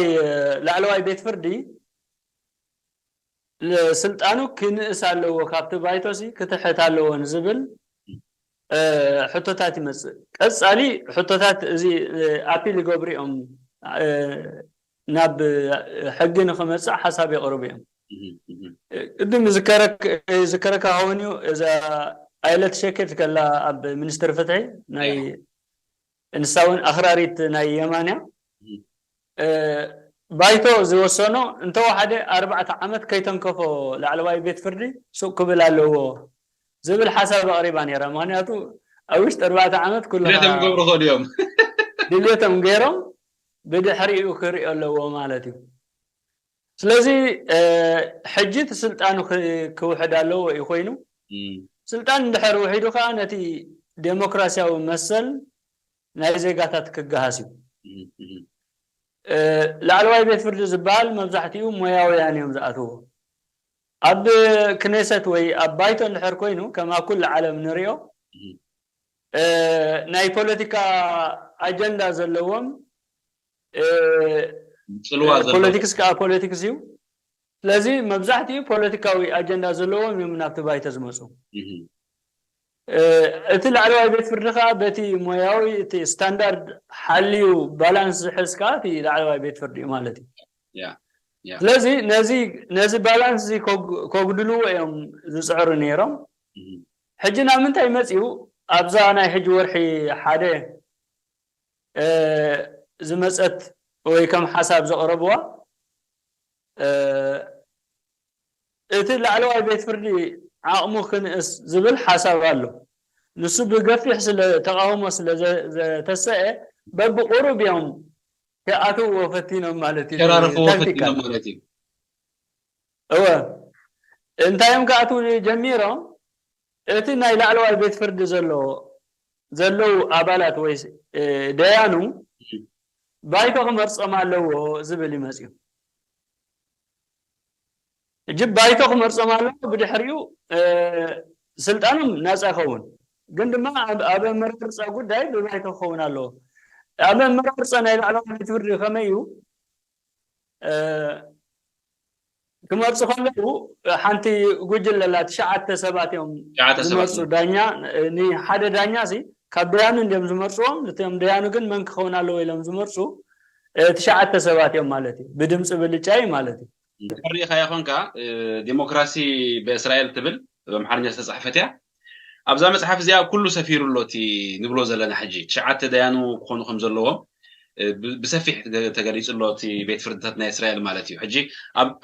ላዕለዋይ ቤት ፍርዲ ስልጣኑ ክንእስ ኣለዎ፣ ካብቲ ባይቶሲ ክትሕት ኣለዎ ንዝብል ሕቶታት ይመፅእ። ቀፃሊ ሕቶታት እዚ ኣፒል ይገብሩ እዮም፣ ናብ ሕጊ ንክመፅእ ሓሳብ የቕርቡ እዮም። ቅድም ዝከረካ ኸውን እዩ፣ እዛ ኣይለት ሸኬት ከላ ኣብ ሚኒስትሪ ፍትሒ ናይ ንሳ እውን ኣኽራሪት ናይ የማንያ ባይቶ ዝወሰኖ እንተወሓደ ኣርባዕተ ዓመት ከይተንከፎ ላዕለዋይ ቤት ፍርዲ ሱቅ ክብል ኣለዎ ዝብል ሓሳብ ኣቕሪባ ነይራ። ምክንያቱ ኣብ ውሽጢ ኣርባዕተ ዓመት ኩሉ ድሌቶም ክገብሩ ክእሉ እዮም። ድሌቶም ገይሮም ብድሕሪኡ ክርኢ ኣለዎ ማለት እዩ። ስለዚ ሕጂ እቲ ስልጣኑ ክውሕድ ኣለዎ እዩ ኮይኑ፣ ስልጣን እንድሕር ውሒዱ ከዓ ነቲ ዴሞክራሲያዊ መሰል ናይ ዜጋታት ክገሃስ እዩ። ላዕለዋይ ቤት ፍርዲ ዝበሃል መብዛሕትኡ ሞያውያን እዮም ዝኣትዎ። ኣብ ክኔሰት ወይ ኣብ ባይቶ እንድሕር ኮይኑ ከም ኣብ ኩሉ ዓለም ንሪኦ ናይ ፖለቲካ ኣጀንዳ ዘለዎም፣ ጽልዋ ዘለዎ። ፖለቲክስ ከዓ ፖለቲክስ እዩ። ስለዚ መብዛሕትኡ ፖለቲካዊ ኣጀንዳ ዘለዎም እዮም ናብቲ ባይቶ ዝመፁ። እቲ ላዕለዋይ ቤት ፍርዲ ከዓ በቲ ሞያዊ እቲ ስታንዳርድ ሓልዩ ባላንስ ዝሕዝ ከዓ እቲ ላዕለዋይ ቤት ፍርዲ እዩ ማለት እዩ። ስለዚ ነዚ ባላንስ እዚ ከጉድልዎ እዮም ዝፅዕሩ ነይሮም። ሕጂ ናብ ምንታይ መፅኡ? ኣብዛ ናይ ሕጂ ወርሒ ሓደ ዝመፀት ወይ ከም ሓሳብ ዘቕረብዋ እቲ ላዕለዋይ ቤት ፍርዲ ዓቕሙ ክንእስ ዝብል ሓሳብ ኣሎ። ንሱ ብገፊሕ ስለ ተቃውሞ ስለ ዘተሰአ በብቁሩብ እዮም ክኣትውዎ ፈቲኖም ማለት እዩ። ሸራርፍዎ ፈቲኖም ማለት እዩ። እወ፣ እንታይ እዮም ክኣትው ጀሚሮም? እቲ ናይ ላዕለዋይ ቤት ፍርዲ ዘሎ ዘለዉ ኣባላት ወይ ደያኑ ባይቶ ክመርጾም ኣለዎ ዝብል ይመጽኡ። እጅ ባይቶ ክመርጾም ኣለዎ። ብድሕሪኡ ስልጣኖም ናጻ ይኸውን። ግን ድማ ኣብ ኣመራርፃ ጉዳይ ብባይቶ ክኸውን ኣለዎ። ኣብ ኣመራርፃ ናይ ላዕለዋይ ቤት ፍርዲ ከመይ እዩ? ክመርፁ ከለዉ ሓንቲ ጉጅለ ኣላ፣ ትሽዓተ ሰባት እዮም ዝመርፁ። ዳኛ፣ ንሓደ ዳኛ ሲ ካብ ደያኑ እንዲዮም ዝመርፅዎም። እቶም ደያኑ ግን መን ክኸውን ኣለዎ ኢሎም ዝመርፁ ትሽዓተ ሰባት እዮም ማለት እዩ። ብድምፂ ብልጫ እዩ ማለት እዩ። ሪኢኻያ ኾንካ ዲሞክራሲ ብእስራኤል ትብል ብኣምሓርኛ ዝተፃሕፈት እያ። ኣብዛ መፅሓፍ እዚኣ ኩሉ ሰፊሩ ኣሎ እቲ ንብሎ ዘለና ሕጂ ትሽዓተ ደያኑ ክኾኑ ከም ዘለዎም ብሰፊሕ ተገሊፁ ኣሎ እቲ ቤት ፍርድታት ናይ እስራኤል ማለት እዩ። ሕጂ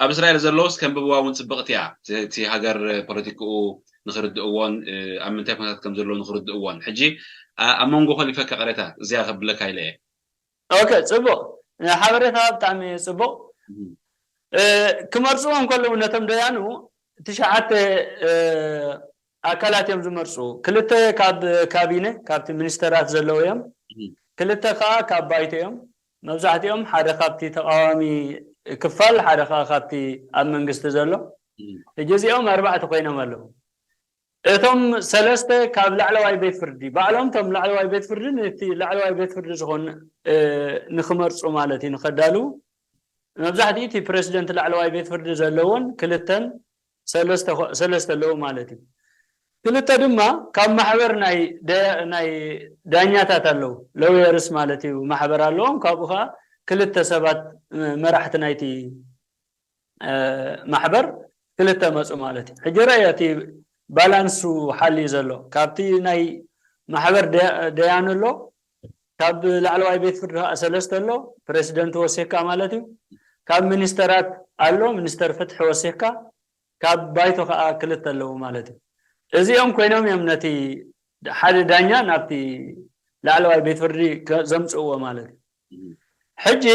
ኣብ እስራኤል ዘለውስ ከንብብዋ እውን ፅብቕቲ እያ። እቲ ሃገር ፖለቲክኡ ንክርድእዎን ኣብ ምንታይ ኩነታት ከም ዘለዉ ንክርድእዎን። ሕጂ ኣብ መንጎ ኮሊፈ ከቕረታ እዚኣ ከብለካ ኢለ እየ። ኦኬ፣ ፅቡቕ ሓበሬታ፣ ብጣዕሚ ፅቡቕ። ክመርፅዎም ከለዉ ነቶም ደያኑ ትሽዓተ ኣካላት እዮም ዝመርፁ። ክልተ ካብ ካቢነ ካብቲ ሚኒስተራት ዘለዉ እዮም። ክልተ ከዓ ካብ ባይቶ እዮም። መብዛሕትኦም ሓደ ካብቲ ተቃዋሚ ክፋል፣ ሓደ ከዓ ካብቲ ኣብ መንግስቲ ዘሎ። ሕጂ እዚኦም ኣርባዕተ ኮይኖም ኣለዉ። እቶም ሰለስተ ካብ ላዕለዋይ ቤት ፍርዲ ባዕሎም እቶም ላዕለዋይ ቤት ፍርዲ ነቲ ላዕለዋይ ቤት ፍርዲ ዝኾን ንክመርፁ ማለት እዩ ንከዳልው መብዛሕትኡ እቲ ፕሬዚደንት ላዕለዋይ ቤት ፍርዲ ዘለዎን ክልተን ሰለስተ ኣለዉ ማለት እዩ። ክልተ ድማ ካብ ማሕበር ናይ ዳኛታት ኣለዉ፣ ለውየርስ ማለት እዩ ማሕበር ኣለዎም። ካብኡ ከዓ ክልተ ሰባት መራሕቲ ናይቲ ማሕበር ክልተ መፁ ማለት እዩ። ሕጂ ረእዮ እቲ ባላንሱ ሓልዩ ዘሎ ካብቲ ናይ ማሕበር ደያኑ ኣሎ፣ ካብ ላዕለዋይ ቤት ፍርዲ ከዓ ሰለስተ ኣሎ፣ ፕሬዚደንት ወሲኽካ ማለት እዩ። ካብ ሚኒስተራት ኣሎ፣ ሚኒስተር ፍትሒ ወሲኽካ፣ ካብ ባይቶ ከዓ ክልተ ኣለዉ ማለት እዩ። እዚኦም ኮይኖም እዮም ነቲ ሓደ ዳኛ ናብቲ ላዕለዋይ ቤት ፍርዲ ዘምፅእዎ ማለት እዩ። ሕጂ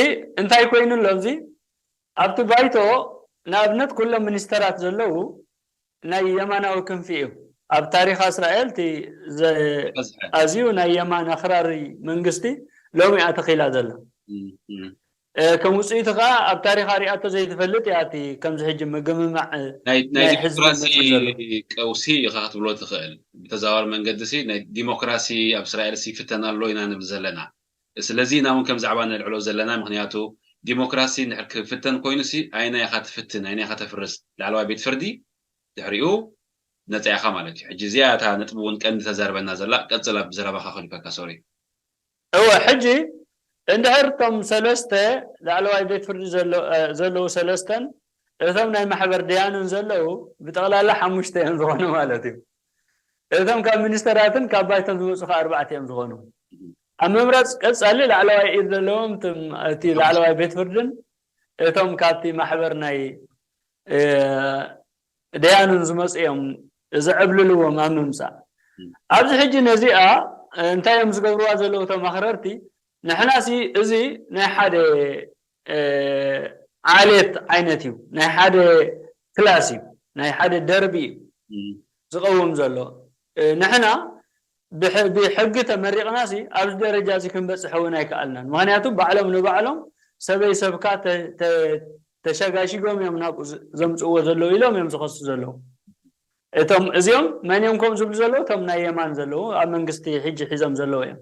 እንታይ ኮይኑ ኣሎ ኣብዚ ኣብቲ ባይቶ ንኣብነት ኩሎም ሚኒስተራት ዘለዉ ናይ የማናዊ ክንፊ እዩ። ኣብ ታሪኻ እስራኤል እቲ ኣዝዩ ናይ የማን ኣኽራሪ መንግስቲ ሎሚ እያ ተኺላ ዘላ። ከም ውፅኢቱ ከዓ ኣብ ታሪኻ ሪኣቶ ዘይትፈልጥ እያ እቲ ከምዚ ሕጂ ምግምማዕ ናይ ህዝቢ ዝመፅእ ዘሎ። ቀውሲ ኢኻ ክትብሎ ትኽእል። ብተዘዋዋሪ መንገዲ ሲ ናይ ዲሞክራሲ ኣብ እስራኤል ሲ ይፍተን ኣሎ ኢና ንብል ዘለና። ስለዚ ኢና እውን ከም ዛዕባ ነልዕሎ ዘለና። ምክንያቱ ዲሞክራሲ እንድሕር ክፍተን ኮይኑ ሲ ኣይና ኢኻ ትፍትን ኣይና ኢኻ ተፍርስ ላዕለዋይ ቤት ፍርዲ ድሕሪኡ ነፃ ኢኻ ማለት እዩ። ሕጂ እዚኣ እታ ነጥቢ እውን ቀንዲ ተዛርበና ዘላ ቀፅል ኣብ ዘረባኻ ከሊፈካ ሶሪ። እወ ሕጂ እንድሕር እቶም ሰለስተ ላዕለዋይ ቤት ፍርዲ ዘለዉ ሰለስተን እቶም ናይ ማሕበር ደያኑን ዘለዉ ብጠቕላላ ሓሙሽተ እዮም ዝኾኑ ማለት እዩ። እቶም ካብ ሚኒስተራትን ካብ ባይቶን ዝመፁ ከዓ ኣርባዕተ እዮም ዝኾኑ። ኣብ ምምራፅ ቀፃሊ ላዕለዋይ ኢድ ዘለዎም እቲ ላዕለዋይ ቤት ፍርድን እቶም ካብቲ ማሕበር ናይ ደያኑን ዝመፁ እዮም ዘዕብልልዎም ኣብ ምምፃእ። ኣብዚ ሕጂ ነዚኣ እንታይ እዮም ዝገብርዋ ዘለዉ እቶም ኣኽረርቲ? ንሕናሲ እዚ ናይ ሓደ ዓሌት ዓይነት እዩ፣ ናይ ሓደ ክላስ እዩ፣ ናይ ሓደ ደርቢ እዩ ዝቐውም ዘሎ። ንሕና ብሕጊ ተመሪቕና ሲ ኣብዚ ደረጃ እዚ ክንበፅሕ እውን ኣይከኣልናን። ምክንያቱ ባዕሎም ንባዕሎም ሰበይ ሰብካ ተሸጋሺጎም እዮም ናብኡ ዘምፅእዎ ዘለዉ ኢሎም እዮም ዝኸሱ ዘለዉ። እቶም እዚኦም መን እዮም ከምኡ ዝብሉ ዘለዉ? እቶም ናይ የማን ዘለዉ ኣብ መንግስቲ ሕጂ ሒዞም ዘለዉ እዮም።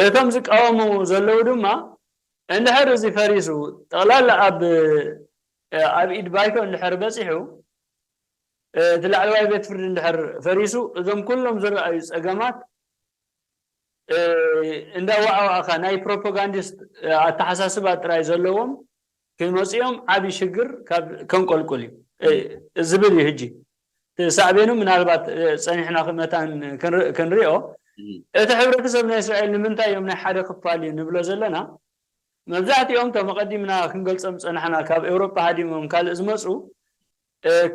እቶም ዝቃወሙ ዘለዉ ድማ እንድሕር እዚ ፈሪሱ ጠቕላላ ኣብ ኣብ ኢድ ባይቶ እንድሕር በፂሑ እቲ ላዕለዋይ ቤት ፍርዲ እንድሕር ፈሪሱ እዞም ኩሎም ዝረኣዩ ፀገማት እንዳዋዓዋእካ ናይ ፕሮፓጋንዲስት ኣተሓሳስባ ጥራይ ዘለዎም ክመፅኦም ዓብዪ ሽግር ከንቆልቁል እዩ ዝብል እዩ። ሕጂ ሳዕቤኑ ምናልባት ፀኒሕና መታን ክንሪኦ እቲ ሕብረተሰብ ናይ እስራኤል ንምንታይ እዮም ናይ ሓደ ክፋል እዩ ንብሎ ዘለና። መብዛሕትኦም እቶም ኣቐዲምና ክንገልፆም ዝፀናሕና ካብ ኤውሮጳ ሃዲሞም ካልእ ዝመፁ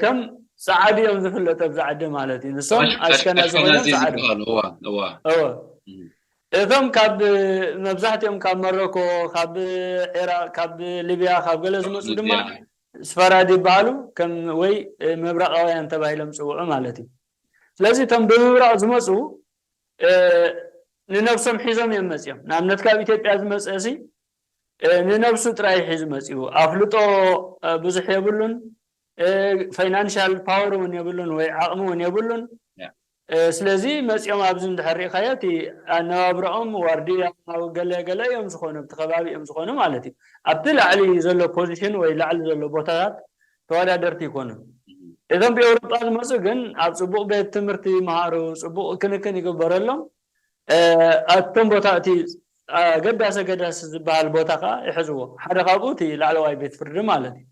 ከም ፀዓዱ እዮም ዝፍለጡ ኣብዚ ዓዲ ማለት እዩ። ንሶም ኣሽከናዚ ኮይኖም ፀዓዱ። እቶም ካብ መብዛሕትኦም ካብ መሮኮ፣ ካብ ዒራቅ፣ ካብ ሊብያ፣ ካብ ገለ ዝመፁ ድማ ስፈራድ ይበሃሉ ከም ወይ ምብራቃውያን ተባሂሎም ዝፅውዑ ማለት እዩ። ስለዚ እቶም ብምብራቅ ዝመፁ ንነብሶም ሒዞም እዮም መፅኦም። ንኣብነት ካብ ኢትዮጵያ ዝመፀ ሲ ንነብሱ ጥራይ ሒዙ መፂኡ። ኣፍልጦ ብዙሕ የብሉን፣ ፋይናንሻል ፓወር እውን የብሉን ወይ ዓቕሚ እውን የብሉን። ስለዚ መፂኦም ኣብዚ እንድሕር ሪእካዮ እቲ ኣነባብረኦም ዋርድያ ገለ ገለ እዮም ዝኾኑ፣ ኣብቲ ከባቢ እዮም ዝኾኑ ማለት እዩ። ኣብቲ ላዕሊ ዘሎ ፖዚሽን ወይ ላዕሊ ዘሎ ቦታታት ተወዳደርቲ ይኮኑን። እዞም ብኤውሮጳ ዝመፁ ግን ኣብ ፅቡቕ ቤት ትምህርቲ ይመሃሩ፣ ፅቡቕ ክንክን ይግበረሎም። ኣቶም ቦታ እቲ ኣገዳሲ ኣገዳሲ ዝበሃል ቦታ ከዓ ይሕዝዎ። ሓደ ካብኡ እቲ ላዕለዋይ ቤት ፍርዲ ማለት እዩ።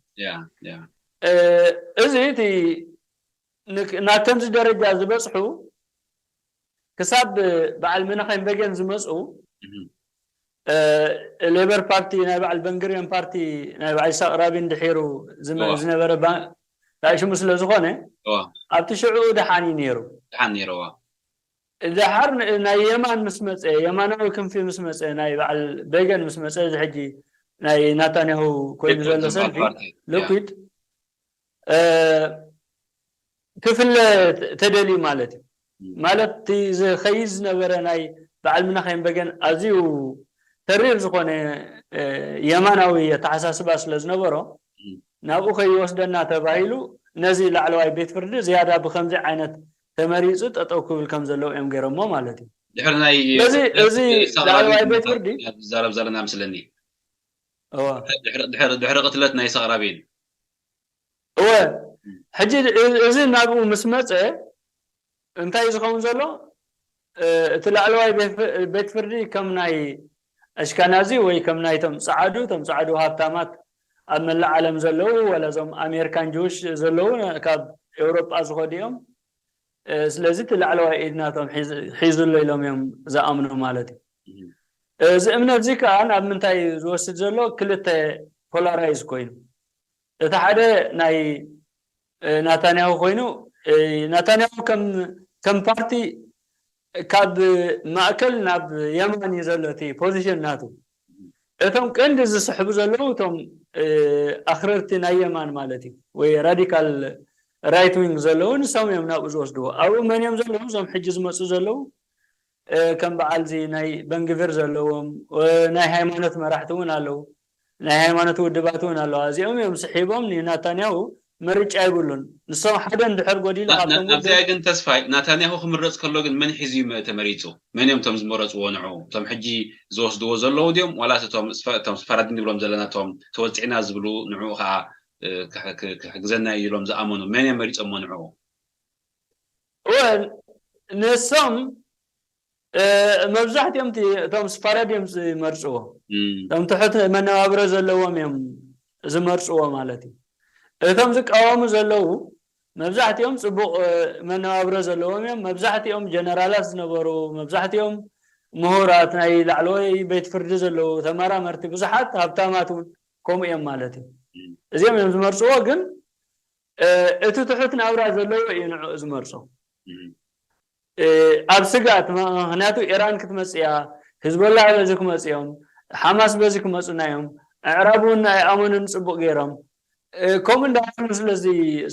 እዚ እቲ ናብ ከምዚ ደረጃ ዝበፅሑ ክሳብ በዓል መነኸም በገን ዝመፁ ሌበር ፓርቲ ናይ በዓል በንግሪዮን ፓርቲ ናይ በዓል ይስሐቅ ራቢን ድሒሩ ዝነበረ ዳይ ሽሙ ስለ ዝኾነ ኣብቲ ሽዑ ደሓን እዩ ነይሩ። ደሓን ነይሩ። ደሓር ናይ የማን ምስ መፀ፣ የማናዊ ክንፊ ምስ መፀ፣ ናይ በዓል በገን ምስ መፀ፣ እዚ ሕጂ ናይ ናታንያሁ ኮይኑ ዘሎ ሰልፊ ልኩድ ክፍለ ተደልዩ ማለት እዩ። ማለት እቲ ዝኸይድ ዝነበረ ናይ በዓል ምናኸይም በገን ኣዝዩ ተሪር ዝኾነ የማናዊ ኣተሓሳስባ ስለ ዝነበሮ ናብኡ ከይወስደና ተባሂሉ ነዚ ላዕለዋይ ቤት ፍርዲ ዝያዳ ብከምዚ ዓይነት ተመሪፁ ጠጠው ክብል ከም ዘለዎ እዮም ገይሮሞ ማለት እዩ። ድሕሪ ናይ ስለዚ እዚ ላዕለዋይ ቤት ፍርዲ ዝዛረብ ዘለና ምስለኒ እወ ድሕሪ ቅትለት ናይ ሰቕራቤን እወ ሕጂ እዚ ናብኡ ምስ መፀ እንታይ ዝኸውን ዘሎ እቲ ላዕለዋይ ቤት ፍርዲ ከም ናይ ኣሽካናዚ ወይ ከም ናይቶም ፀዓዱ ቶም ፀዓዱ ሃብታማት ኣብ መላእ ዓለም ዘለዉ ወላ ዞም ኣሜሪካን ጅውሽ ዘለዉ ካብ ኤውሮጳ ዝኸዱ እዮም ስለዚ እቲ ላዕለዋይ ኢድ ናቶም ሒዙ ኣሎ ኢሎም እዮም ዝኣምኑ ማለት እዩ እዚ እምነት እዚ ከዓ ናብ ምንታይ ዝወስድ ዘሎ ክልተ ፖላራይዝ ኮይኑ እቲ ሓደ ናይ ናታንያሁ ኮይኑ ናታንያሁ ከም ፓርቲ ካብ ማእከል ናብ የማን እዩ ዘሎ እቲ ፖዚሽን ናቱ እቶም ቀንዲ ዝስሕቡ ዘለዉ እቶም ኣክረርቲ ናይ የማን ማለት እዩ ወይ ራዲካል ራይት ዊንግ ዘለዉ ንሶም እዮም ናብኡ ዝወስድዎ ኣብኡ መን እዮም ዘለዉ እዞም ሕጂ ዝመፁ ዘለዉ ከም በዓል እዚ ናይ በንግቪር ዘለዎም ናይ ሃይማኖት መራሕቲ እውን ኣለዉ ናይ ሃይማኖት ውድባት እውን ኣለዋ እዚኦም እዮም ስሒቦም ንናታንያሁ ምርጫ ይብሉን ንሶም ሓደ እንድሕር ጎዲሉ ካብቶም ኣብዚኣ ግን ተስፋይ ናታንያሁ ክምረፅ ከሎ ግን መን ሒዙ እዩ ተመሪፁ መን እዮም እቶም ዝመረፅዎ ንዑ እቶም ሕጂ ዝወስድዎ ዘለዉ ድዮም ዋላስ እቶም ስፋራዲን ንብሎም ዘለና እቶም ተወፂዕና ዝብሉ ንዑ ከዓ ክሕግዘና እዩ ኢሎም ዝኣመኑ መን እዮም መሪፆሞ ንዑ ንሶም መብዛሕትኦም እቶም ስፋረድ እዮም ዝመርፅዎ እቶም ትሑት መነባብሮ ዘለዎም እዮም ዝመርፅዎ ማለት እዩ እቶም ዝቃወሙ ዘለዉ መብዛሕትኦም ፅቡቅ መነባብሮ ዘለዎም እዮም መብዛሕትኦም ጀነራላት ዝነበሩ መብዛሕትኦም ምሁራት ናይ ላዕለዋይ ቤት ፍርዲ ዘለዉ ተመራመርቲ ብዙሓት ሃብታማት እውን ከምኡ እዮም ማለት እዩ እዚኦም እዮም ዝመርፅዎ ግን እቲ ትሑት ናብራ ዘለዎ እዩ ንዕኡ ዝመርፆ ኣብ ስግኣት ምክንያቱ ኢራን ክትመፅእ እያ ህዝቦላ በዚ ክመፅኦም ሓማስ በዚ ክመፁና እዮም ኣዕራብ እውን ኣይኣመኑን ፅቡቅ ገይሮም ከምኡ እንዳበሉ ስለዚ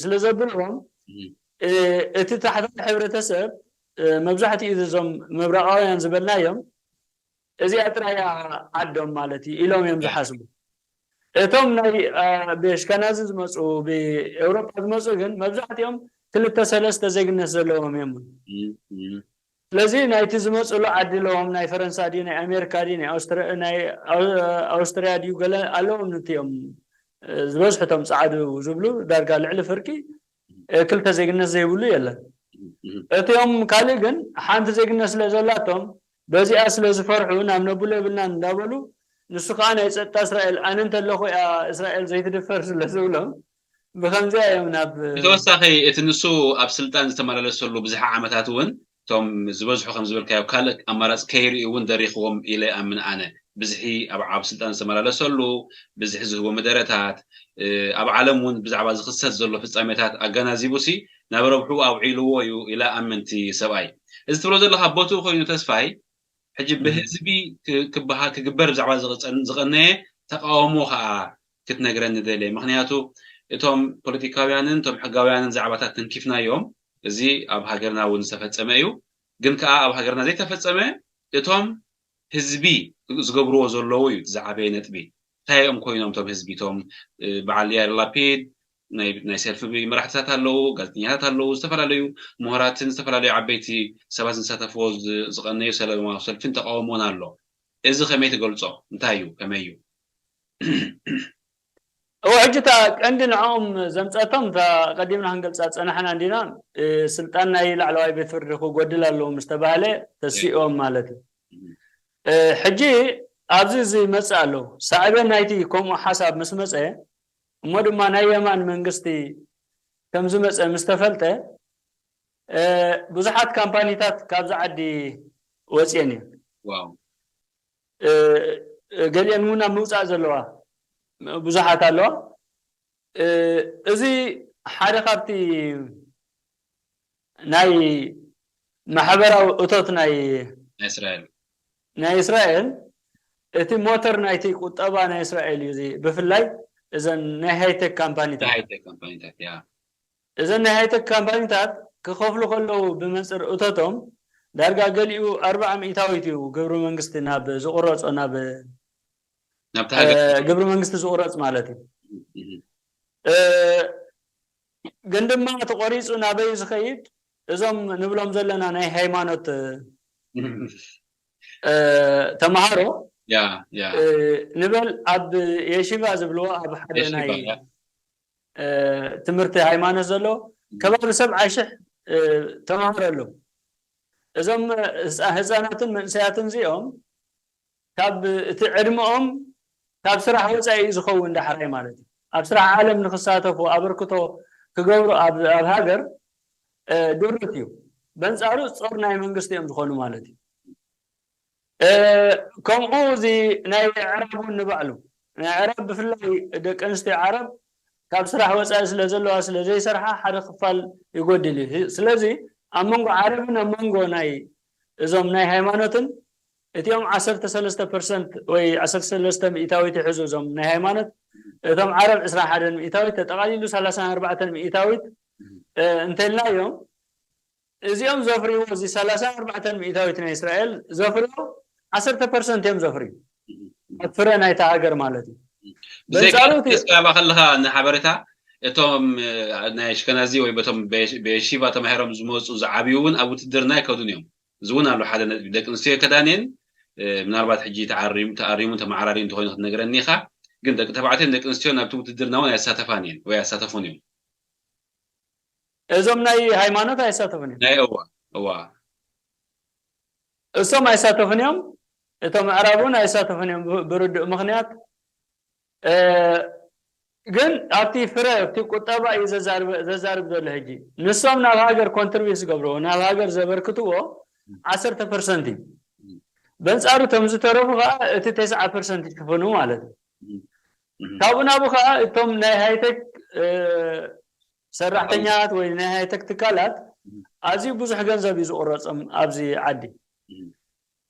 ስለዘብልዎም እቲ ታሕታይ ሕብረተሰብ መብዛሕትኡ እዞም ምብራቃውያን ዝበልናዮም እዚኣ ጥራያ ዓዶም ማለት እዩ ኢሎም እዮም ዝሓስቡ እቶም ናይ ብሽከናዚ ዝመፁ ብኤውሮጳ ዝመፁ ግን መብዛሕትኦም ክልተ ሰለስተ ዜግነት ዘለዎም እዮም ስለዚ ናይቲ ዝመፅሉ ዓዲ ኣለዎም ናይ ፈረንሳ ድዩ ናይ ኣሜሪካ ድዩ ናይ ኣውስትርያ ድዩ ገለ ኣለዎም ንትዮም ዝበዝሑ እቶም ፀዓዱ ዝብሉ ዳርጋ ልዕሊ ፍርቂ ክልተ ዜግነት ዘይብሉ የለን እቲኦም ካልእ ግን ሓንቲ ዜግነት ስለ ዘላቶም በዚኣ ስለ ዝፈርሑ ናብ ነብሎ የብልናን እንዳበሉ ንሱ ከዓ ናይ ፀጥታ እስራኤል ኣነ እንተለኹ እያ እስራኤል ዘይትድፈር ስለ ዝብሎም ብከምዚኣ እዮም ናብ ብተወሳኺ እቲ ንሱ ኣብ ስልጣን ዝተመላለሰሉ ብዙሓ ዓመታት እውን እቶም ዝበዝሑ ከም ዝበልካዮ ካልእ ኣማራፂ ከይርእዩ እውን ደሪኽዎም ኢለ ኣምን ኣነ ብዝሒ ኣብ ዓብ ስልጣን ዝተመላለሰሉ ብዝሒ ዝህቦ መደረታት ኣብ ዓለም እውን ብዛዕባ ዝኽሰት ዘሎ ፍፃሜታት ኣገናዚቡሲ ናብ ረብሑ ኣውዒልዎ እዩ ኢለ ኣምንቲ ሰብኣይ እዚ ትብሎ ዘለካ ቦትኡ ኮይኑ ተስፋይ ሕጂ ብህዝቢ ክበሃል ክግበር ብዛዕባ ዝቐነየ ተቃውሞ ከዓ ክትነግረኒ ደልየ ምክንያቱ እቶም ፖለቲካውያንን እቶም ሕጋውያንን ዛዕባታት ተንኪፍናዮም እዚ ኣብ ሃገርና እውን ዝተፈፀመ እዩ ግን ከዓ ኣብ ሃገርና ዘይተፈፀመ እቶም ህዝቢ ዝገብርዎ ዘለዉ እዩ ዝዓበየ ነጥቢ እንታይ እዮም ኮይኖም እቶም ህዝቢ እቶም በዓል ያር ላፒድ ናይ ሰልፊ መራሕትታት ኣለዉ ጋዜጠኛታት ኣለዉ ዝተፈላለዩ ምሁራትን ዝተፈላለዩ ዓበይቲ ሰባት ዝሳተፍዎ ዝቀነዩ ሰለማዊ ሰልፊን ተቃውሞን ኣሎ እዚ ከመይ ትገልፆ እንታይ እዩ ከመይ እዩ እወ ሕጂ እታ ቀንዲ ንዕኦም ዘምፀቶም እታ ቀዲምና ክንገልፃ ፀናሕና እንዲና ስልጣን ናይ ላዕለዋይ ቤት ፍርዲ ክጎድል ኣለዎ ምስ ተባህለ ተሲኦም ማለት እዩ ሕጂ ኣብዚ እዚ ይመፅእ ኣለዉ ሳዕቤን ናይቲ ከምኡ ሓሳብ ምስ መፀ እሞ ድማ ናይ የማን መንግስቲ ከም ዝመፀ ምስ ተፈልጠ ብዙሓት ካምፓኒታት ካብዚ ዓዲ ወፅየን እዩ ገሊአን እውን ኣብ ምውፃእ ዘለዋ ብዙሓት ኣለዋ እዚ ሓደ ካብቲ ናይ ማሕበራዊ እቶት ናይ እስራኤል ናይ እስራኤል እቲ ሞተር ናይቲ ቁጠባ ናይ እስራኤል እዩ ብፍላይ እዘን ናይ ሃይቴክ ካምፓኒታት ሃይቴክ ካምፓኒታት ያ እዘን ናይ ሃይቴክ ካምፓኒታት ክኸፍሉ ከለዉ ብመንፅር እቶቶም ዳርጋ ገሊኡ ኣርባዓ ሚእታዊት እዩ ግብሪ መንግስቲ ናብ ዝቁረፆ ናብ ናብቲ ሃገር ግብሪ መንግስቲ ዝቁረፅ ማለት እዩ ግን ድማ ተቆሪፁ ናበይ ዝኸይድ እዞም ንብሎም ዘለና ናይ ሃይማኖት እ፣ ተምሃሮ ያ ያ እ፣ ንበል ኣብ የሺቫ ዝብልዎ ኣብ ሓደ የሺቫ ናይ ያ እ፣ ትምህርቲ ሃይማኖት ዘለዎ ከባቢ ሰብዓ ሽሕ እ፣ ተምሃሮ ኣለዉ። እዞም ህፃ- ህፃናትን መንእሰያትን እዚኦም ካብ እቲ ዕድመኦም ካብ ስራሕ ወፃኢ እዩ ዝኸውን ዳሕራይ ማለት እዩ። ኣብ ስራሕ ዓለም ንክሳተፉ ኣበርክቶ ክገብሩ ኣብ ኣብ ሃገር እ፣ ድሩት እዩ። በንፃሩ ፆር ናይ መንግስቲ እዮም ዝኾኑ ማለት እዩ። እ፣ ከምኡ እዚ ናይ ዕራብ እውን ንባዕሉ ናይ ዕራብ ብፍላይ ደቂ ኣንስትዮ ዓረብ ካብ ስራሕ ወፃኢ ስለ ዘለዋ ስለ ዘይሰርሓ ሓደ ክፋል ይጎድል እዩ። ስለዚ ኣብ መንጎ ዓረብን ኣብ መንጎ ናይ እዞም ናይ ሃይማኖትን እቲኦም ዓሰርተ ሰለስተ ፐርሰንት ወይ ዓሰርተ ሰለስተ ሚእታዊት ይሕዙ እዞም ናይ ሃይማኖት፣ እቶም ዓረብ ዕስራ ሓደ ሚእታዊት፣ ተጠቓሊሉ ሰላሳ ኣርባዕተ ሚእታዊት እ፣ እንተልናዮም እዚኦም ዘፍርይዎ እዚ ሰላሳ ኣርባዕተ ሚእታዊት ናይ እስራኤል ዘፍርዮ ዓሰርተ ፐርሰንት እዮም ዘፍርዩ ኣብ ፍረ ናይታ ሃገር ማለት እዩ። ብዘይካ በንጻሩ እቲ- ተስፋባ ከለኻ ንሓበሬታ እቶም እ፣ ናይ ኣሽከናዚ ወይ በቶም በየ- በየሺቫ ተማሂሮም ዝመፁ ዝዓብዩ እውን ኣብ ውትድርና ኣይከዱን እዮም። እዚ እውን ኣሎ ሓደ ነጥቢ። ደቂ ኣንስትዮ ኣይከዳን እየን። እ፣ ምናልባት ሕጂ ተዓሪሙ ተኣሪሙ ተመዓራሪ እንተኮይኑ ክትነግረኒ ኢኻ። ግን ደቂ ተባዕትዮን ደቂ ኣንስትዮን ኣብቲ ውትድርና እውን ኣይሳተፋን እየን ወይ ኣይሳተፉን እዮም። እዞም ናይ ሃይማኖት ኣይሳተፉን እዮም። ናይ እዋ እዋ እሶም ኣይሳተፉን እዮም። እቶም ኣዕራብ እውን ኣይሳተፉን እዮም ብ- ብርዱእ ምክንያት እ፣ ግን ኣብቲ ፍረ ኣብቲ ቁጠባ እዩ ዘዛርብ ዘዛርብ ዘሎ ሕጂ። ንሶም ናብ ሃገር ኮንትሪቢዩት ዝገብርዎ ናብ ሃገር ዘበርክትዎ ዓሰርተ ፐርሰንት እዩ። በንጻሩ እቶም ዝተረፉ ከዓ እቲ ተስዓ ፐርሰንት ይሽፍኑ ማለት እዩ። ካብኡ ናብኡ ከዓ እቶም ናይ ሃይቴክ እ፣ ሰራሕተኛታት ወይ ናይ ሃይቴክ ትካላት ኣዝዩ ብዙሕ ገንዘብ እዩ ዝቁረጾም ኣብዚ ዓዲ።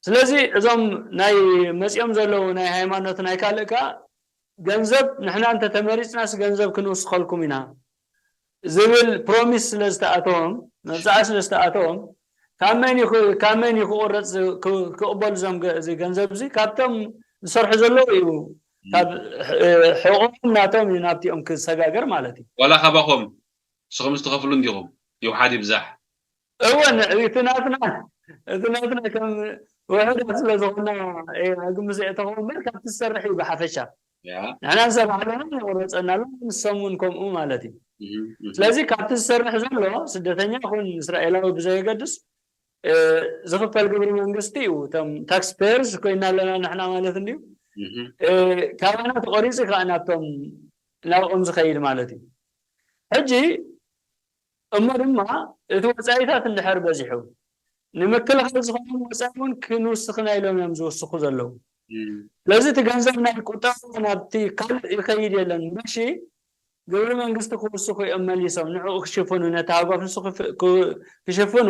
ስለዚ እዞም ናይ መጺኦም ዘለዉ ናይ ሃይማኖት ናይ ካልእ ከዓ ገንዘብ ንሕና እንተተመሪጽናስ ገንዘብ ክንውስኸልኩም ኢና ዝብል ፕሮሚስ ስለ ዝተኣተዎም መብፅዓ ስለ ዝተኣተዎም ካብ መን እዩ ክ- ካብ መን እዩ ክቁረፅ ዝ- ክ- ክቕበሉ እዞም ገ- እዚ ገንዘብ እዚ ካብቶም ዝሰርሑ ዘለዉ እዩ ካብ ሕ- ሕቆም ናቶም እዩ ናብቲኦም ክሰጋገር ማለት እዩ። ዋላ ካባኹም ንስኹም ዝትኸፍሉ እንዲኹም ይውሓድ ይብዛሕ እወ ን- እቲ ናትና እቲ ናትና ከም ውሕዳት ስለ ዝኾና ግምስ እተኸው እምበር ካብቲ ዝሰርሕ እዩ ብሓፈሻ ያ ንሕና ንሰርሕ ኣለና ይቁረፀና ኣሎ ንሶም እውን ከምኡ ማለት እዩ። እህ፣ እህ። ስለዚ ካብቲ ዝሰርሕ ዘሎ ስደተኛ ይኹን እስራኤላዊ ብዘየገድስ እ፣ ዝኽፈል ግብሪ መንግስቲ እዩ። እቶም ታክስ ፔየርስ ኮይና ኣለና ንሕና ማለት እንድዩ። እህ፣ እ፣ ካባና ተቆሪፂ ከዓ ናብቶም ናብኦም ዝኸይድ ማለት እዩ። ሕጂ እሞ ድማ እቲ ወፃኢታት እንድሕር በዚሑ ንምክልኻል ዝኾነ ወፃኢ እውን ክንውስኽና ኢሎም እዮም ዝውስኹ ዘለዉ። እህ። ስለዚ እቲ ገንዘብ ናይ ቁጠባ ናብቲ ካልእ ይኸይድ የለን ምሽ ግብሪ መንግስቲ ክውስኹ እዮም መሊሶም ንዕኡ ክሽፍኑ ነቲ ሃጓፍ ንሱ ክፍ- ክ- ክሽፍኑ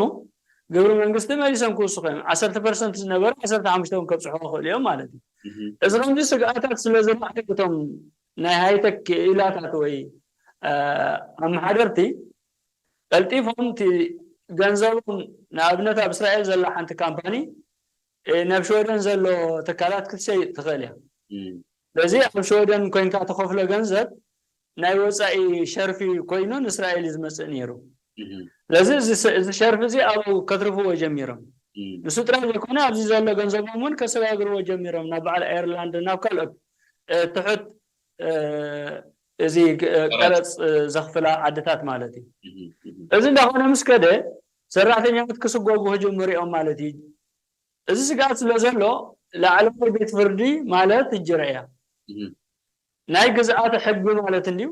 ግብሪ መንግስቲ መሊሶም ክውስኹ እዮም ዓሰርተ ፐርሰንት ዝነበረ ዓሰርተ ሓሙሽተ እውን ከብፅሑ ክኽእሉ እዮም ማለት እዩ። እህ፣ እዚ ከምዚ ስግኣታት ስለ ዝረኣዩ እቶም ናይ ሃይተክ ክኢላታት ወይ እ፣ ኣመሓደርቲ ቀልጢፎም እቲ ገንዘቦም ንኣብነት ኣብ እስራኤል ዘላ ሓንቲ ካምፓኒ እ፣ ናብ ሽወደን ዘሎ ትካላት ክትሸይጥ ትኽእል እያ። እህ፣ በዚ ኣብ ሽወደን ኮይንካ ተኸፍሎ ገንዘብ ናይ ወፃኢ ሸርፊ ኮይኑ ንእስራኤል እዩ ዝመፅእ ነይሩ። እህ፣ ስለዚ እዚ ሸ- እዚ ሸርፊ እዚ ኣብኡ ከትርፍዎ ጀሚሮም። እህ፣ ንሱ ጥራይ ዘይኮነ ኣብዚ ዘሎ ገንዘቦም እውን ከሰጋግርዎ ጀሚሮም ናብ በዓል ኣየርላንድ ናብ ካልኦት እ፣ ትሑት እ፣ እዚ እ፣ ቀረፅ እ፣ ዘኽፍላ ዓድታት ማለት እዩ። እህ፣ እህ። እዚ እንዳኾነ ምስ ከደ ሰራሕተኛታት ክስጎጉ ክጅምሩ እዮም ማለት እዩ። እዚ ስግኣት ስለ ዘሎ ላዕለዋይ ቤት ፍርዲ ማለት እጅረ እያ እህ፣ ናይ ግዝኣተ ሕጊ ማለት እንድዩ።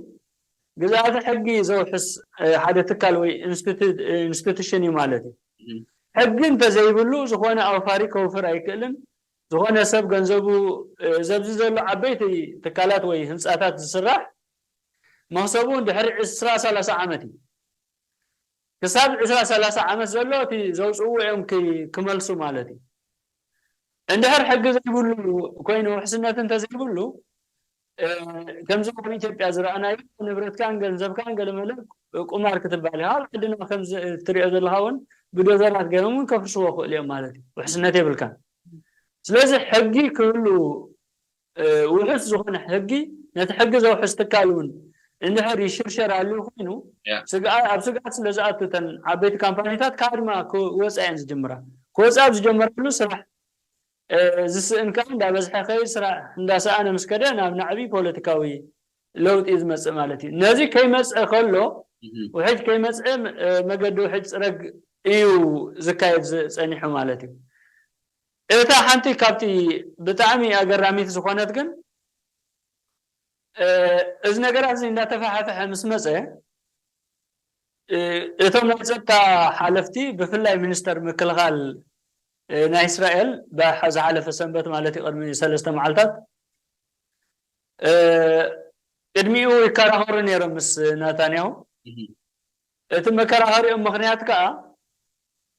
ግዝኣተ ሕጊ ዘውሕስ እ፣ ሓደ ትካል ወይ ኢንስቲቱ- ኢንስቲቱሽን እዩ ማለት እዩ። እህ፣ ሕጊ እንተዘይብሉ ዝኾነ ኣውፋሪ ከውፍር ኣይክእልን። ዝኾነ ሰብ ገንዘቡ እ፣ ዘብዚ ዘሎ ዓበይቲ ትካላት ወይ ህንፃታት ዝስራሕ መክሰቡ ድሕሪ ዕስራ ሰላሳ ዓመት እዩ። ክሳብ ዕስራ ሰላሳ ዓመት ዘሎ እቲ ዘውፅእዎ እዮም ክ- ክመልሱ ማለት እዩ። እንድሕር ሕጊ ዘይብሉ ኮይኑ ውሕስነት እንተዘይብሉ እ፣ ከምዚ ኣብ ኢትዮጵያ ዝረኣናዮ ንብረትካን ገንዘብካን ገለመለ ቁማር ክትበሃል ኢኻ። ኣብ ዓድና ከምዚ ትሪኦ ዘለኻ እውን ብዶዘራት ገይሮም እውን ከፍርስዎ ክእሉ እዮም ማለት እዩ። ውሕስነት የብልካን። ስለዚ ሕጊ ክህሉ እ፣ ውሑስ ዝኾነ ሕጊ ነቲ ሕጊ ዘውሕስ ትካል እውን እንድሕር ይሽርሸር ኣልዩ ኮይኑ ያ። ስግኣ ኣብ ስግኣት ስለ ዝኣቱ እተን ዓበይቲ ካምፓኒታት ካብ ድማ ክወፃ እየን ዝጅምራ። ክወፃ ኣብ ዝጀመረሉ ስራሕ እ፣ ዝስእን ከዓ እንዳበዝሐ ከይድ ስራሕ እንዳሰኣነ ምስ ከደ ናብ ናዕቢ ፖለቲካዊ ለውጢ እዩ ዝመፅእ ማለት እዩ። ነዚ ከይመፅእ ከሎ እህም፣ ውሕጅ ከይመፅእ እ፣ መገዲ ውሕጅ ፅረግ እዩ ዝካየድ ዝ- ፀኒሑ ማለት እዩ። እታ ሓንቲ ካብቲ ብጣዕሚ ኣገራሚት ዝኾነት ግን እ፣ እዚ ነገራት እዚ እንዳተፋሓፈሐ ምስ መፀ እ፣ እቶም ናይ ፀጥታ ሓለፍቲ ብፍላይ ሚኒስተር ምክልኻል እ፣ ናይ እስራኤል ብሓ- ዝሓለፈ ሰንበት ማለት እዩ ቅድሚ ሰለስተ መዓልታት እ፣ ቅድሚኡ ይከራኸሩ ነይሮም ምስ ናታንያሁ። እህም፣ እቲ መከራኸሪኦም ምኽንያት ከዓ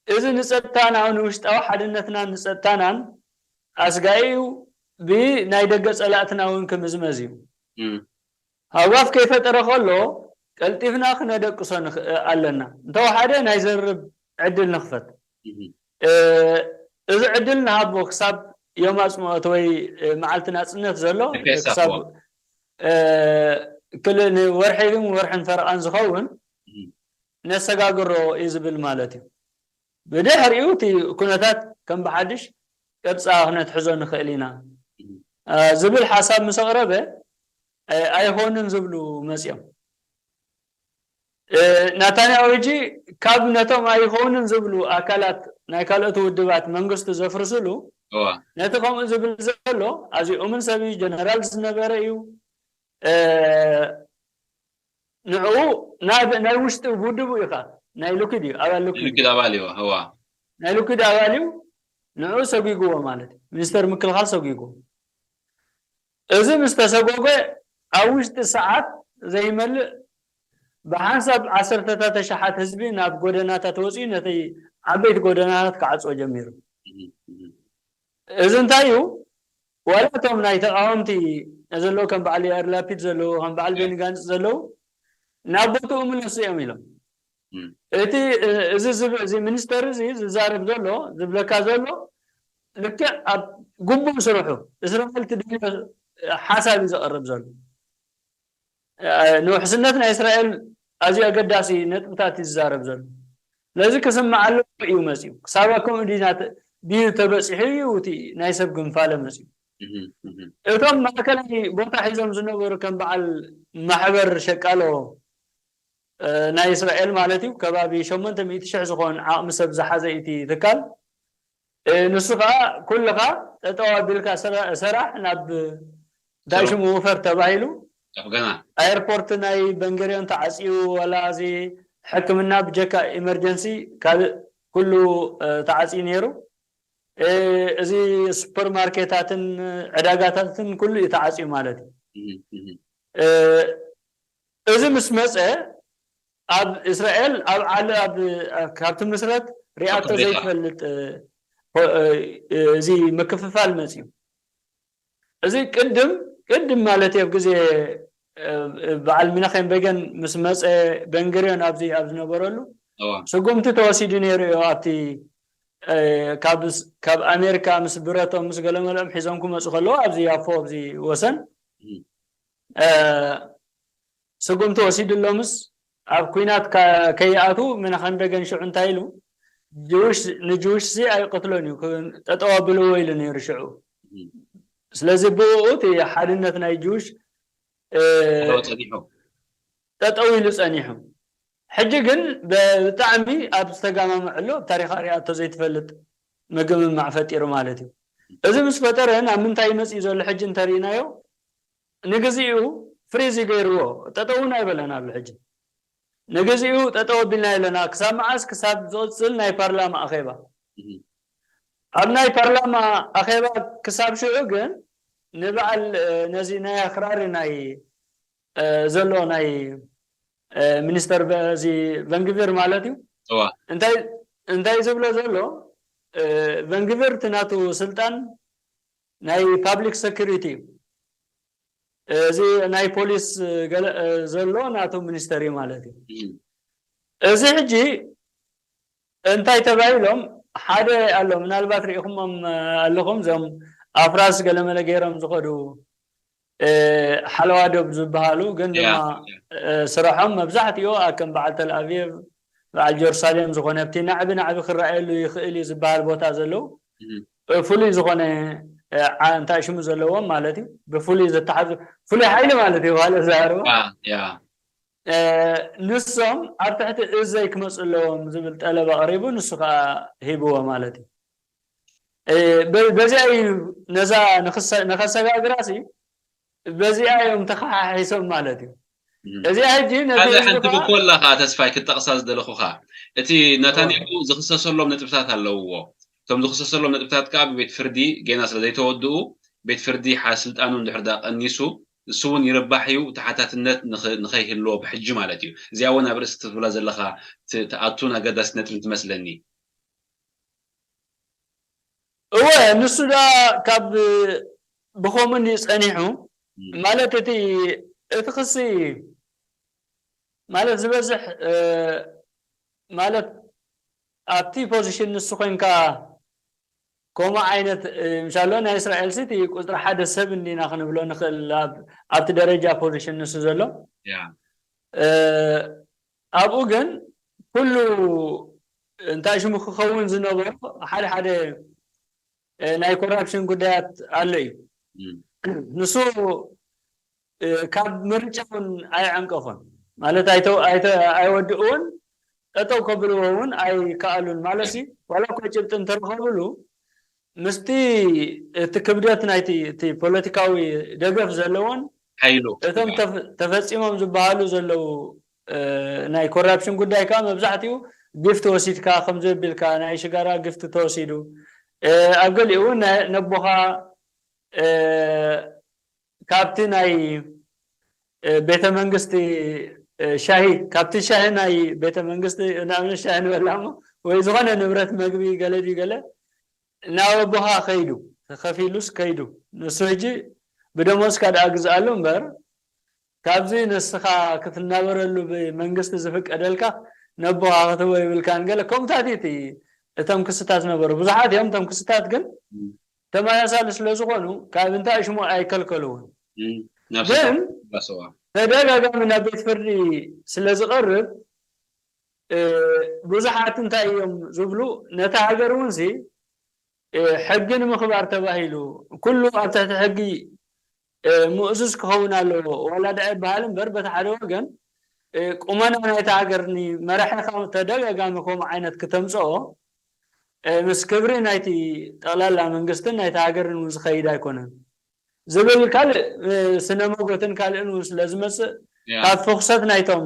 እዚ ንፀጥታና ንውሽጣዊ ሓድነትናን ንፀጥታናን ኣስጋኢ እዩ፣ ብናይ ደገ ፀላእትና እውን ክምዝመዝ እዩ። እም፣ ሃጓፍ ከይፈጠረ ከሎ ቀልጢፍና ክነደቅሶ ንኽእል ኣለና። እንተወሓደ ናይ ዘርብ ዕድል ንኽፈት። እም፣ እ፣ እዚ ዕድል ንሃቦ ክሳብ ዮም ኣፅምኦት ወይ እ፣ መዓልቲ ናፅነት ዘሎ ፔሳ ክሳብ እኮ። እ፣ ክልእ ንወርሒ ግን ወርሕን ፈረቓን ዝኸውን እም፣ ነሰጋግሮ እዩ ዝብል ማለት እዩ። ብድሕሪኡ እቲ ኩነታት ከም ብሓድሽ ቅርፃ ክነትሕዞ ንኽእል ኢና እ፣ ዝብል ሓሳብ ምስ ኣቕረበ እ፣ ኣይኾንን ዝብሉ መፅኦም። እ፣ ናታንያሁ ሕጂ ካብ ነቶም ኣይኾንን ዝብሉ ኣካላት ናይ ካልኦት ውድባት መንግስቱ ዘፍርስሉ እዋ፣ ነቲ ከምኡ ዝብል ዘሎ ኣዚኡምን ሰብ እዩ፣ ጀነራል ዝነበረ እዩ። እ፣ ንዕኡ ናይ ናይ ውሽጢ ውድቡ ኢኻ ናይ ሉኪድ እዩ ኣባል ሉኪድ እዩ። ልክድ ኣባል እዩ። እዋ፣ ናይ ሉኪድ ኣባል እዩ። ንዕኡ ሰጒግዎ ማለት እዩ። ሚኒስተር ምክልኻል ሰጒግዎ። እዚ ምስ ተሰጎገ ኣብ ውሽጢ ሰዓት ዘይመልእ ብሓንሳብ ዓሰርተታት ተሽሓት ህዝቢ ናብ ጎደናታት ወፂኡ ነቲ ዓበይቲ ጎደናታት ክዓፅዎ ጀሚሩ። እም፣ እም፣ እዚ እንታይ እዩ? ዋላ እቶም ናይ ተቃወምቲ ዘለዉ ከም በዓል ያር ላፒድ ዘለዉ ከም በዓል ቤኒ ጋንፅ ዘለዉ ናብ ቦትኡ ምለሱ እዮም ኢሎም። እም፣ እቲ እ፣ እዚ ዝብ- እዚ ሚኒስተር እዚ ዝዛረብ ዘሎ ዝብለካ ዘሎ ልክዕ ኣብ ግቡእ ስርሑ እስራኤል ትደልዮ ሓሳብ እዩ ዘቕርብ ዘሎ። እ፣ ንውሕስነት ናይ እስራኤል ኣዝዩ ኣገዳሲ ነጥብታት እዩ ዝዛረብ ዘሎ። ስለዚ ክስማዕ ኣለዎ እዩ መፅዩ። ክሳብ ኣብ ከምኡ ድዩ ናተ- ድዩ ተበፂሑ እዩ እቲ ናይ ሰብ ግንፋለ መፅዩ። እም፣ እም፣ እቶም ማእከላይ ቦታ ሒዞም ዝነበሩ ከም በዓል ማሕበር ሸቃሎ እ፣ ናይ እስራኤል ማለት እዩ ከባቢ ሸሞንተ ሚእቲ ሽሕ ዝኾን ዓቕሚ ሰብ ዝሓዘ እቲ ትካል እ፣ ንሱ ከዓ ኩልኻ ጠጠው ኣቢልካ ስራ- ሰራሕ ናብ እንታይ ስራሕ። ሽሙ ውፈር ተባሂሉ ጠፍገና። ኣየርፖርት ናይ በንገሪዮን ተዓፅዩ፣ ዋላ እዚ ሕክምና ብጀካ ኢመርጀንሲ ካልእ ኩሉ እ፣ ተዓፅዩ ነይሩ። እ፣ እዚ ሱፐርማርኬታትን ዕዳጋታትን ኩሉ እዩ ተዓፅዩ ማለት እዩ። እም፣ እም፣ እ፣ እዚ ምስ መፀ ኣብ እስራኤል ኣብ ዓለ ኣብ ካብ ትምስረት ሪኣቶ ፋብሪካ። ዘይትፈልጥ እ፣ እ፣ እዚ ምክፍፋል መፅዩ። እዚ ቅድም ቅድም ማለት እዩ ኣብ ግዜ እ፣ በዓል ሚናኼም ቤገን ምስ መፀ ቤንግሪዮን ኣብዚ ኣብ ዝነበረሉ እዋ፣ ስጉምቲ ተወሲዱ ነይሩ እዩ። ኣብቲ እ፣ ካብ ስ- ካብ ኣሜሪካ ምስ ብረቶም ምስ ገለመለኦም ሒዞም ክመፁ ከለዉ ኣብዚ ያፎ ኣብዚ ወሰን እም፣ እ፣ ስጉምቲ ወሲድሎምስ ኣብ ኩናት ከ- ከይኣትዉ ምናኸም ቤገን ሽዑ እንታይ ኢሉ ጅውሽ ንጅውሽ ሲ ኣይቅትሎን እዩ ክ- ጠጠው ኣብልዎ ኢሉ ነይሩ ሽዑ። እም፣ ስለዚ ብኡ እቲ ሓድነት ናይ ጅውሽ እ፣ ተወ ጸኒሑ። ጠጠው ኢሉ ጸኒሑ። ሕጂ ግን ብጣዕሚ ኣብ ዝተጋማምዐሉ ኣብ ታሪኻ ሪኣቶ ዘይትፈልጥ ምግምማዕ ፈጢሩ ማለት እዩ። እዚ ምስ ፈጠረ ናብ ምንታይ መፅዩ ዘሎ ሕጂ እንተሪእናዮ ንግዚኡ ፍሪዝ ይገይርዎ ጠጠውን ኣይበለን ኣሎ ሕጂ ንግዚኡ ጠጠው ኣቢልና ኣለና ክሳብ መዓስ ክሳብ ዝቕፅል ናይ ፓርላማ ኣኼባ ኣብ ናይ ፓርላማ ኣኼባ ክሳብ ሽዑ ግን ንበዓል ነዚ ናይ ኣክራሪ ናይ ዘሎ ናይ ሚኒስተር እዚ ቨንግቪር ማለት እዩ እንታይ ዝብሎ ዘሎ ቨንግቪር እቲ ናቱ ስልጣን ናይ ፓብሊክ ሰኪሪቲ እዩ እዚ ናይ ፖሊስ ዘሎ ናቱ ሚኒስተር እዩ ማለት እዩ እዚ ሕጂ እንታይ ተባሂሎም ሓደ ኣሎ ምናልባት ርኢኹሞም ኣለኹም እዞም ኣፍራስ ገለመለ ገይሮም ዝኸዱ ሓለዋ ዶብ ዝበሃሉ ግን ድማ ስርሖም መብዛሕትኡ ከም በዓል ተልኣቪቭ፣ በዓል ጀሩሳሌም ዝኾነ ኣብቲ ናዕቢ ናዕቢ ክረኣየሉ ይኽእል እዩ ዝበሃል ቦታ ዘለዉ ፍሉይ ዝኾነ እንታይ ሽሙ ዘለዎም ማለት እዩ። ብፍሉይ ዝተሓዙ ፍሉይ ሓይሊ ማለት እዩ። ካልእ ዘረባ ንሶም ኣብ ትሕቲ እዘይ ክመፁ ኣለዎም ዝብል ጠለብ ኣቕሪቡ፣ ንሱ ከዓ ሂብዎ ማለት እዩ። በዚኣ እዩ ነዛ ንኸሰጋግራ ሲ በዚኣ እዮም ተኸሓሒሶም ማለት እዩ። እዚኣ ሕጂ ነቲ ካልእ ህዝቢ ሓንቲ ከዓ ብኮላ ከዓ ተስፋይ ክጠቕሳ ዝደለኹ ከዓ እቲ ነታንያሁ ዝኽሰሰሎም ነጥብታት ኣለውዎ። እቶም ዝኽሰሰሎም ነጥብታት ከዓ ብቤት ፍርዲ ጌና ስለ ዘይተወድኡ ቤት ፍርዲ ሓ ስልጣኑ እንድሕር ዳ ቀኒሱ እሱ እውን ይርባሕ እዩ። ተሓታትነት ንኸ- ንኸይህልዎ ብሕጂ ማለት እዩ። እዚኣ እውን ኣብ ርእሲ ክትብላ ዘለኻ ት- ትኣቱን ኣገዳሲ ነጥብን ትመስለኒ። እወ ንሱ ዳ ካብ ብኸምኡ እንድዩ ጸኒሑ ማለት እቲ እቲ ክሲ ማለት ዝበዝሕ ማለት ኣብቲ ፖዚሽን ንሱ ኮንካ ከምኡ ዓይነት ምሻሎ ናይ እስራኤል ሲቲ ቁፅሪ ሓደ ሰብ እንዲና ክንብሎ ንኽእል ኣብቲ ደረጃ ፖዚሽን ንሱ ዘሎ ኣብኡ ግን ኩሉ እንታይ ሽሙ ክኸውን ዝነበሮ ሓደ ሓደ ናይ ኮራፕሽን ጉዳያት ኣሎ እዩ። ንሱ ካብ ምርጫ እውን ኣይዓንቀፎን ማለት ኣይወድእዎን ጠጠው ከብልዎ እውን ኣይከኣሉን ማለት እዩ። ዋላ እኳ ጭብጢ እንተረኸብሉ ምስቲ እቲ ክብደት ናይቲ እቲ ፖለቲካዊ ደገፍ ዘለዎን ሓይሉ እቶም ተፈ- ተፈፂሞም ዝበሃሉ ዘለዉ ናይ ኮራፕሽን ጉዳይ ከዓ መብዛሕትኡ ጊፍት ወሲድካ ከም ዘቢልካ ናይ ሽጋራ ጊፍት ተወሲዱ ኣብ ገሊኡ እውን ነቦኻ ካብቲ ናይ ቤተ መንግስቲ ሻሂ ካብቲ ሻሂ ናይ ቤተ መንግስቲ ንኣብነት ሻሂ ንበላ እሞ ወይ ዝኾነ ንብረት መግቢ ገለ ድዩ ገለ ናብ ኣቦኻ ከይዱ ከፊሉስ ከይዱ ንሱ ሕጂ ብደሞዝካ ደኣ ግዝኣሉ እምበር ካብዚ ንስኻ ክትናበረሉ ብመንግስቲ ዝፍቀደልካ ነቦኻ ክትቦ ይብልካን ገለ ከምኡታት እቲ እቶም ክስታት ነበሩ ብዙሓት እዮም እቶም ክስታት ግን ተመሳሳሊ ስለ ዝኾኑ ካብ እንታይ ሽሙ ኣይከልከልውን ግን ተደጋጋሚ ናብ ቤት ፍርዲ ስለ ዝቐርብ ብዙሓት እንታይ እዮም ዝብሉ ነታ ሃገር እውን ሲ ሕጊ ንምኽባር ተባሂሉ ኩሉ ኣብ ትሕቲ ሕጊ ምእዙዝ ክኸውን ኣለዎ ዋላ ደኣ ይበሃል እምበር በቲ ሓደ ወገን ቁመና ናይቲ ሃገር ንመራሒ ተደጋጋሚ ከምኡ ዓይነት ክተምፅኦ ምስ ክብሪ ናይቲ ጠቕላላ መንግስትን ናይቲ ሃገርን እውን ዝኸይድ ኣይኮነን ዝብል ካልእ ስነ መጎትን ካልእን እውን ስለ ዝመፅእ ካብ ፍኽሰት ናይቶም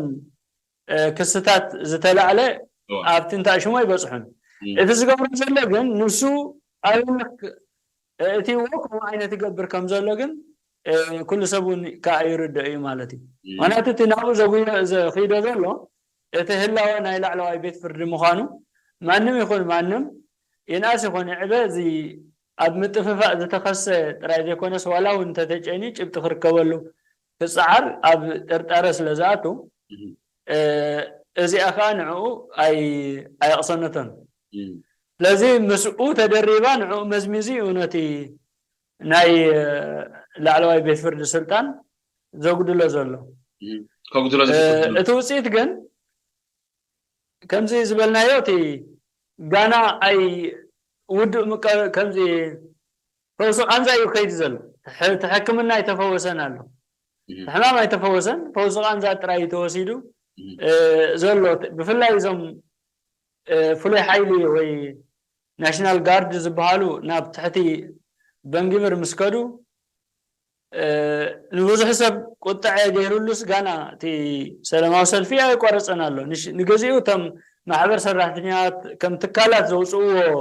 ክስታት ዝተላዕለ ኣብቲ እንታይ ሽሞ ይበፅሑን እቲ ዝገብሮ ዘሎ ግን ንሱ ኣብልክ እቲ እዎ ከምኡ ዓይነት ይገብር ከም ዘሎ ግን ኩሉ ሰብ እውን ከዓ ይርድኦ እዩ ማለት እዩ ምክንያቱ እቲ ናብኡ ዘጉዮ ዘኽይዶ ዘሎ እቲ ህላወ ናይ ላዕለዋይ ቤት ፍርዲ ምዃኑ ማንም ይኹን ማንም ይንኣስ ይኹን ይዕበ እዚ ኣብ ምጥፍፋእ ዝተኸሰ ጥራይ ዘይኮነስ ዋላ እውን እንተተጨንዩ ጭብጢ ክርከበሉ ክፀዓር ኣብ ጥርጣረ ስለ ዝኣቱ እዚኣ ከዓ ንዕኡ ኣየቕሰነቶን ስለዚ ምስኡ ተደሪባ ንዕኡ መዝሚዙ እዩ ነቲ ናይ ላዕለዋይ ቤት ፍርዲ ስልጣን ዘጉድሎ ዘሎ ከጉድሎ እቲ ውፅኢት ግን ከምዚ ዝበልናዮ እቲ ጋና ኣይ ውድእ ምቀ ከምዚ ፈውሲ ቃንዛ እዩ ከይድ ዘሎ እቲ ሕክምና ኣይተፈወሰን ኣሎ ሕማም ኣይተፈወሰን ፈውሲ ቃንዛ ጥራይ ተወሲዱ ዘሎ ብፍላይ እዞም ፍሉይ ሓይሊ ወይ ናሽናል ጋርድ ዝበሃሉ ናብ ትሕቲ በንግብር ምስ ከዱ ንብዙሕ ሰብ ቁጥዐ ገይሩሉስ ጋና እቲ ሰላማዊ ሰልፊ ኣይቆረፀን ኣሎ ንግዜኡ እቶም ማሕበር ሰራሕተኛት ከም ትካላት ዘውፅእዎ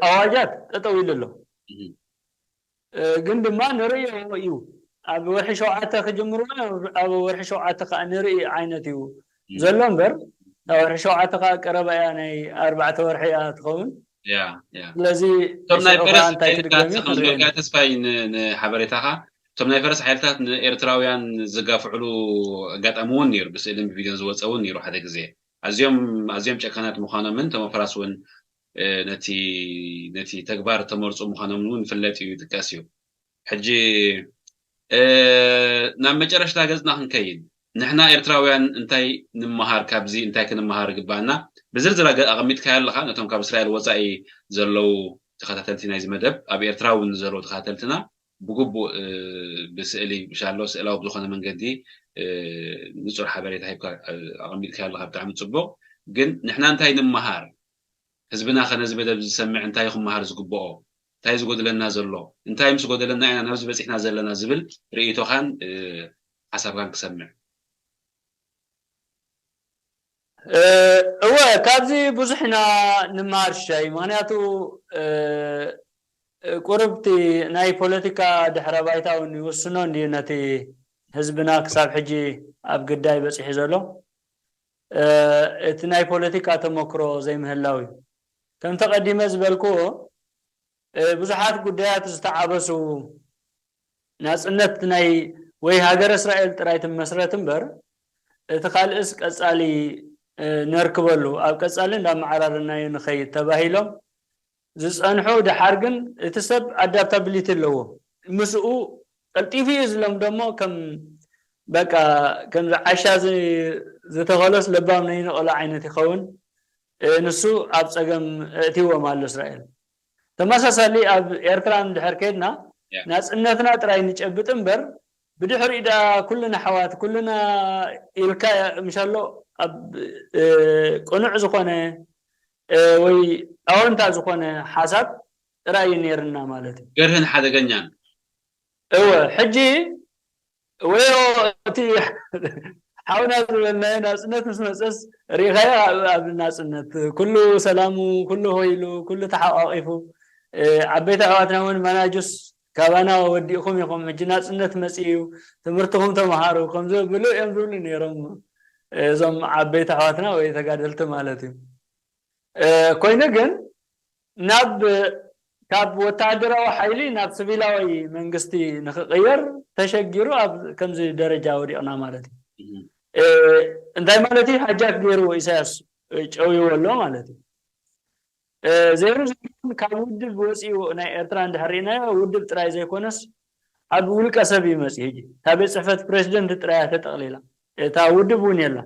ኣዋጃት ጠጠው ኢሉ ኣሎ ግን ድማ ንርእዮ እዩ ኣብ ወርሒ ሸውዓተ ክጅምርዎ ኣብ ወርሒ ሸውዓተ ከዓ ንርኢ ዓይነት እዩ ዘሎ እምበር ወርሒ ሸውዓተ ከዓ ቀረባ እያ ናይ ኣርባዕተ ወርሒ እያ ትኸውን ስለዚ እቶም ናይ ፈረስ ሓይልታት ከምዝበልካ ተስፋይ ንሓበሬታኻ እቶም ናይ ፈረስ ሓይልታት ንኤርትራውያን ዝጋፍዕሉ ኣጋጣሚ እውን ነይሩ ብስእልን ብቪድዮን ዝወፀ እውን ነይሩ ሓደ ግዜ ኣዝዮም ኣዝዮም ጨካናት ምዃኖምን ተመፍራስ እውን ነቲ ነቲ ተግባር ተመርፁ ምዃኖምን እውን ይፍለጥ እዩ ይጥቀስ እዩ ሕጂ ናብ መጨረሽታ ገጽና ክንከይድ፣ ንሕና ኤርትራውያን እንታይ ንምሃር፣ ካብዚ እንታይ ክንምሃር ይግባና? ብዝርዝር ኣገ- ኣቐሚጥካዮ ኣለኻ። ነቶም ካብ እስራኤል ወጻኢ ዘለዉ ተኸታተልቲ ናይዚ መደብ፣ ኣብ ኤርትራ እውን ዘለዉ ተኸታተልትና ብግቡእ ብስእሊ ብሻሎ ስእላዊ ብዝኾነ መንገዲ ንጹር ሓበሬታ ሂብካ ኣቐሚጥካዮ ኣለኻ። ብጣዕሚ ጽቡቕ። ግን ንሕና እንታይ ንምሃር? ህዝብና ከ ነዚ መደብ ዝሰምዕ እንታይ ክመሃር ዝግብኦ? እንታይ ዝጎድለና ዘሎ? እንታይ ምስ ጎደለና ኢና ናብዚ በጺሕና ዘለና ዝብል ርእይቶኻን ሓሳብካን ክሰምዕ። እወ፣ ካብዚ ብዙሕ ኢና ንምሃር ሽሻይ። ምክንያቱ ቁርብቲ ናይ ፖለቲካ ድሕረ ባይታ እውን ይውስኖ እንድዩ ነቲ ህዝብና ክሳብ ሕጂ ኣብ ግዳይ በፂሑ ዘሎ። እቲ ናይ ፖለቲካ ተመክሮ ዘይምህላው እዩ። ከምቲ ቀዲመ ዝበልክዎ ብዙሓት ጉዳያት ዝተዓበሱ ናፅነት ናይ ወይ ሃገረ እስራኤል ጥራይ ትመስረት እምበር እቲ ካልእስ ቀፃሊ ነርክበሉ ኣብ ቀፃሊ እንዳመዓራረናዮ ንኸይድ ተባሂሎም ዝፀንሑ ድሓር ግን እቲ ሰብ ኣዳፕታብሊቲ ኣለዎ ምስኡ ቀልጢፉ እዩ ዝለምዶ እሞ ከም በቃ ከምዚ ዓሻ ዝተኸሎስ ለባም ነይንቐሎ ዓይነት ይኸውን። ንሱ ኣብ ፀገም እእትዎም ኣሎ እስራኤል። ተመሳሳሊ ኣብ ኤርትራ እንድሕር ከይድና ናፅነትና ጥራይ ንጨብጥ እምበር ብድሕሪኡ ደኣ ኩልና ኣሕዋት ኩልና ኢልካ ምሻሎ ኣብ ቅኑዕ ዝኾነ ወይ ኣወንታ ዝኾነ ሓሳብ ጥራይ እዩ ነይርና ማለት እዩ። ገርህን ሓደገኛን እወ ሕጂ ወዮ እቲ ሓውና ዝበልናዮ ናፅነት ምስ መፀስ ርኢኻዮ ኣብ ናፅነት ኩሉ ሰላሙ ኩሉ ሆይሉ ኩሉ ተሓቋቂፉ ዓበይቲ ኣሕዋትና እውን መናጁስ ካባና ወዲእኹም ኢኹም ሕጂ ናፅነት መፂ እዩ ትምህርትኹም ተምሃሩ ከም ዘብሉ እዮም ዝብሉ ነይሮም እዞም ዓበይቲ ኣሕዋትና ወይ ተጋደልቲ ማለት እዩ። ኮይኑ ግን ናብ ካብ ወታደራዊ ሓይሊ ናብ ስቪላዊ መንግስቲ ንክቅየር ተሸጊሩ ኣብ ከምዚ ደረጃ ወዲቕና ማለት እዩ። እንታይ ማለት እዩ? ሃጃክ ገይርዎ ኢሳያስ ጨውይዎ ኣሎ ማለት እዩ። ዘይሩ ዘይኮን ካብ ውድብ ወፂኡ ናይ ኤርትራ እንድሕር ርኢናዮ ውድብ ጥራይ ዘይኮነስ ኣብ ውልቀ ሰብ እዩ መፂ። ሕጂ እታ ቤት ፅሕፈት ፕሬዚደንት ጥራያ ተጠቕሊላ እታ ውድብ እውን የላ።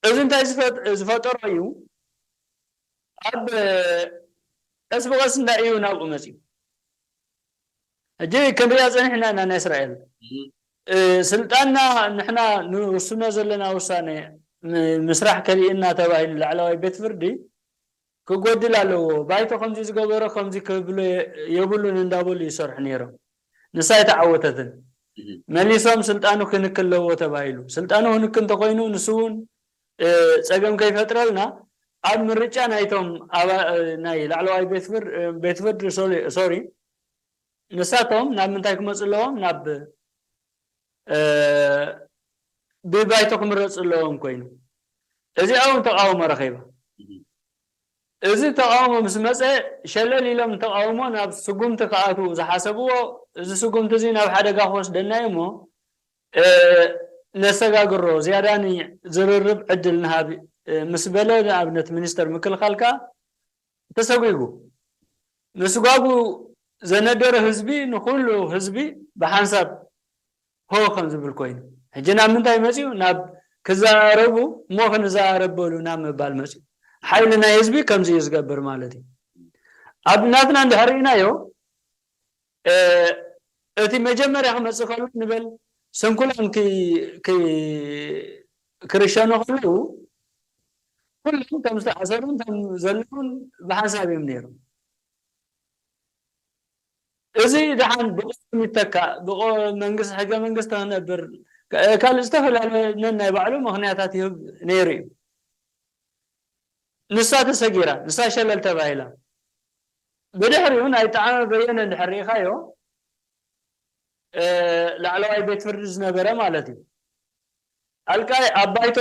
እዚ እንታይ ዝፈጠሮ እዩ? ኣብ ቀስ ብቀስ እንታይ እዩ ናብኡ መፅዩ? ሕጂ ክንሪኣ ፀኒሕና ኢና ናይ እስራኤል ስልጣንና ንሕና ንውስኖ ዘለና ውሳነ ምስራሕ ከሊእና ተባሂሉ ላዕለዋይ ቤት ፍርዲ ክጎድል ኣለዎ፣ ባይቶ ከምዚ ዝገበሮ ከምዚ ክብሎ የብሉን እንዳበሉ ይሰርሑ ነይሮም። ንሳ ኣይተዓወተትን። መሊሶም ስልጣኑ ክንክ ኣለዎ ተባሂሉ። ስልጣኑ ክንክ እንተኮይኑ ንሱ እውን ፀገም ከይፈጥረልና ኣብ ምርጫ ናይቶም ናይ ላዕለዋይ ቤት ፍርድ ሶሪ ንሳቶም ናብ ምንታይ ክመፁ ኣለዎም ናብ ብባይቶ ክምረፁ ኣለዎም ኮይኑ እዚኣ እውን ተቃውሞ ረኺባ። እዚ ተቃውሞ ምስ መፀ ሸለል ኢሎም ተቃውሞ ናብ ስጉምቲ ክኣትዉ ዝሓሰብዎ እዚ ስጉምቲ እዚ ናብ ሓደጋ ክወስደና እዩ እሞ ነሰጋግሮ ዝያዳ ዝርርብ ዕድል ንሃብ ምስ በለ ንኣብነት ሚኒስተር ምክልኻል ከዓ ተሰጒጉ ምስጓጉ ዘነደረ ህዝቢ ንኩሉ ህዝቢ ብሓንሳብ ሆ ከም ዝብል ኮይኑ ሕጂ ናብ ምንታይ መፅዩ ናብ ክዘራረቡ እሞ ክንዘራረብ በሉ ናብ ምባል መፅዩ ሓይሊ ናይ ህዝቢ ከምዚ እዩ ዝገብር ማለት እዩ ኣብ ናትና እንድሕር ርኢናዮ እቲ መጀመርያ ክመፅእ ከሎ ንበል ስንኩላን ክርሸኑ ከለዉ ኩሎም ከም ዝተኣሰሩን ከም ዘለውን ብሓንሳብ እዮም ነይሮም እዚ ደሓን ብቆም ይተካእ ብቆ መንግስቲ ሕገ መንግስቲ ክነብር ካልእ ዝተፈላለየ ነናይ ባዕሉ ምክንያታት ይህብ ነይሩ እዩ ንሳ ተሰጊራ ንሳ ሸለል ተባሂላ ብድሕሪኡ ናይ ጣዕመ በየነ እንድሕር ርኢኻዮ ላዕለዋይ ቤት ፍርዲ ዝነበረ ማለት እዩ ኣልቃይ ኣብ ባይቶ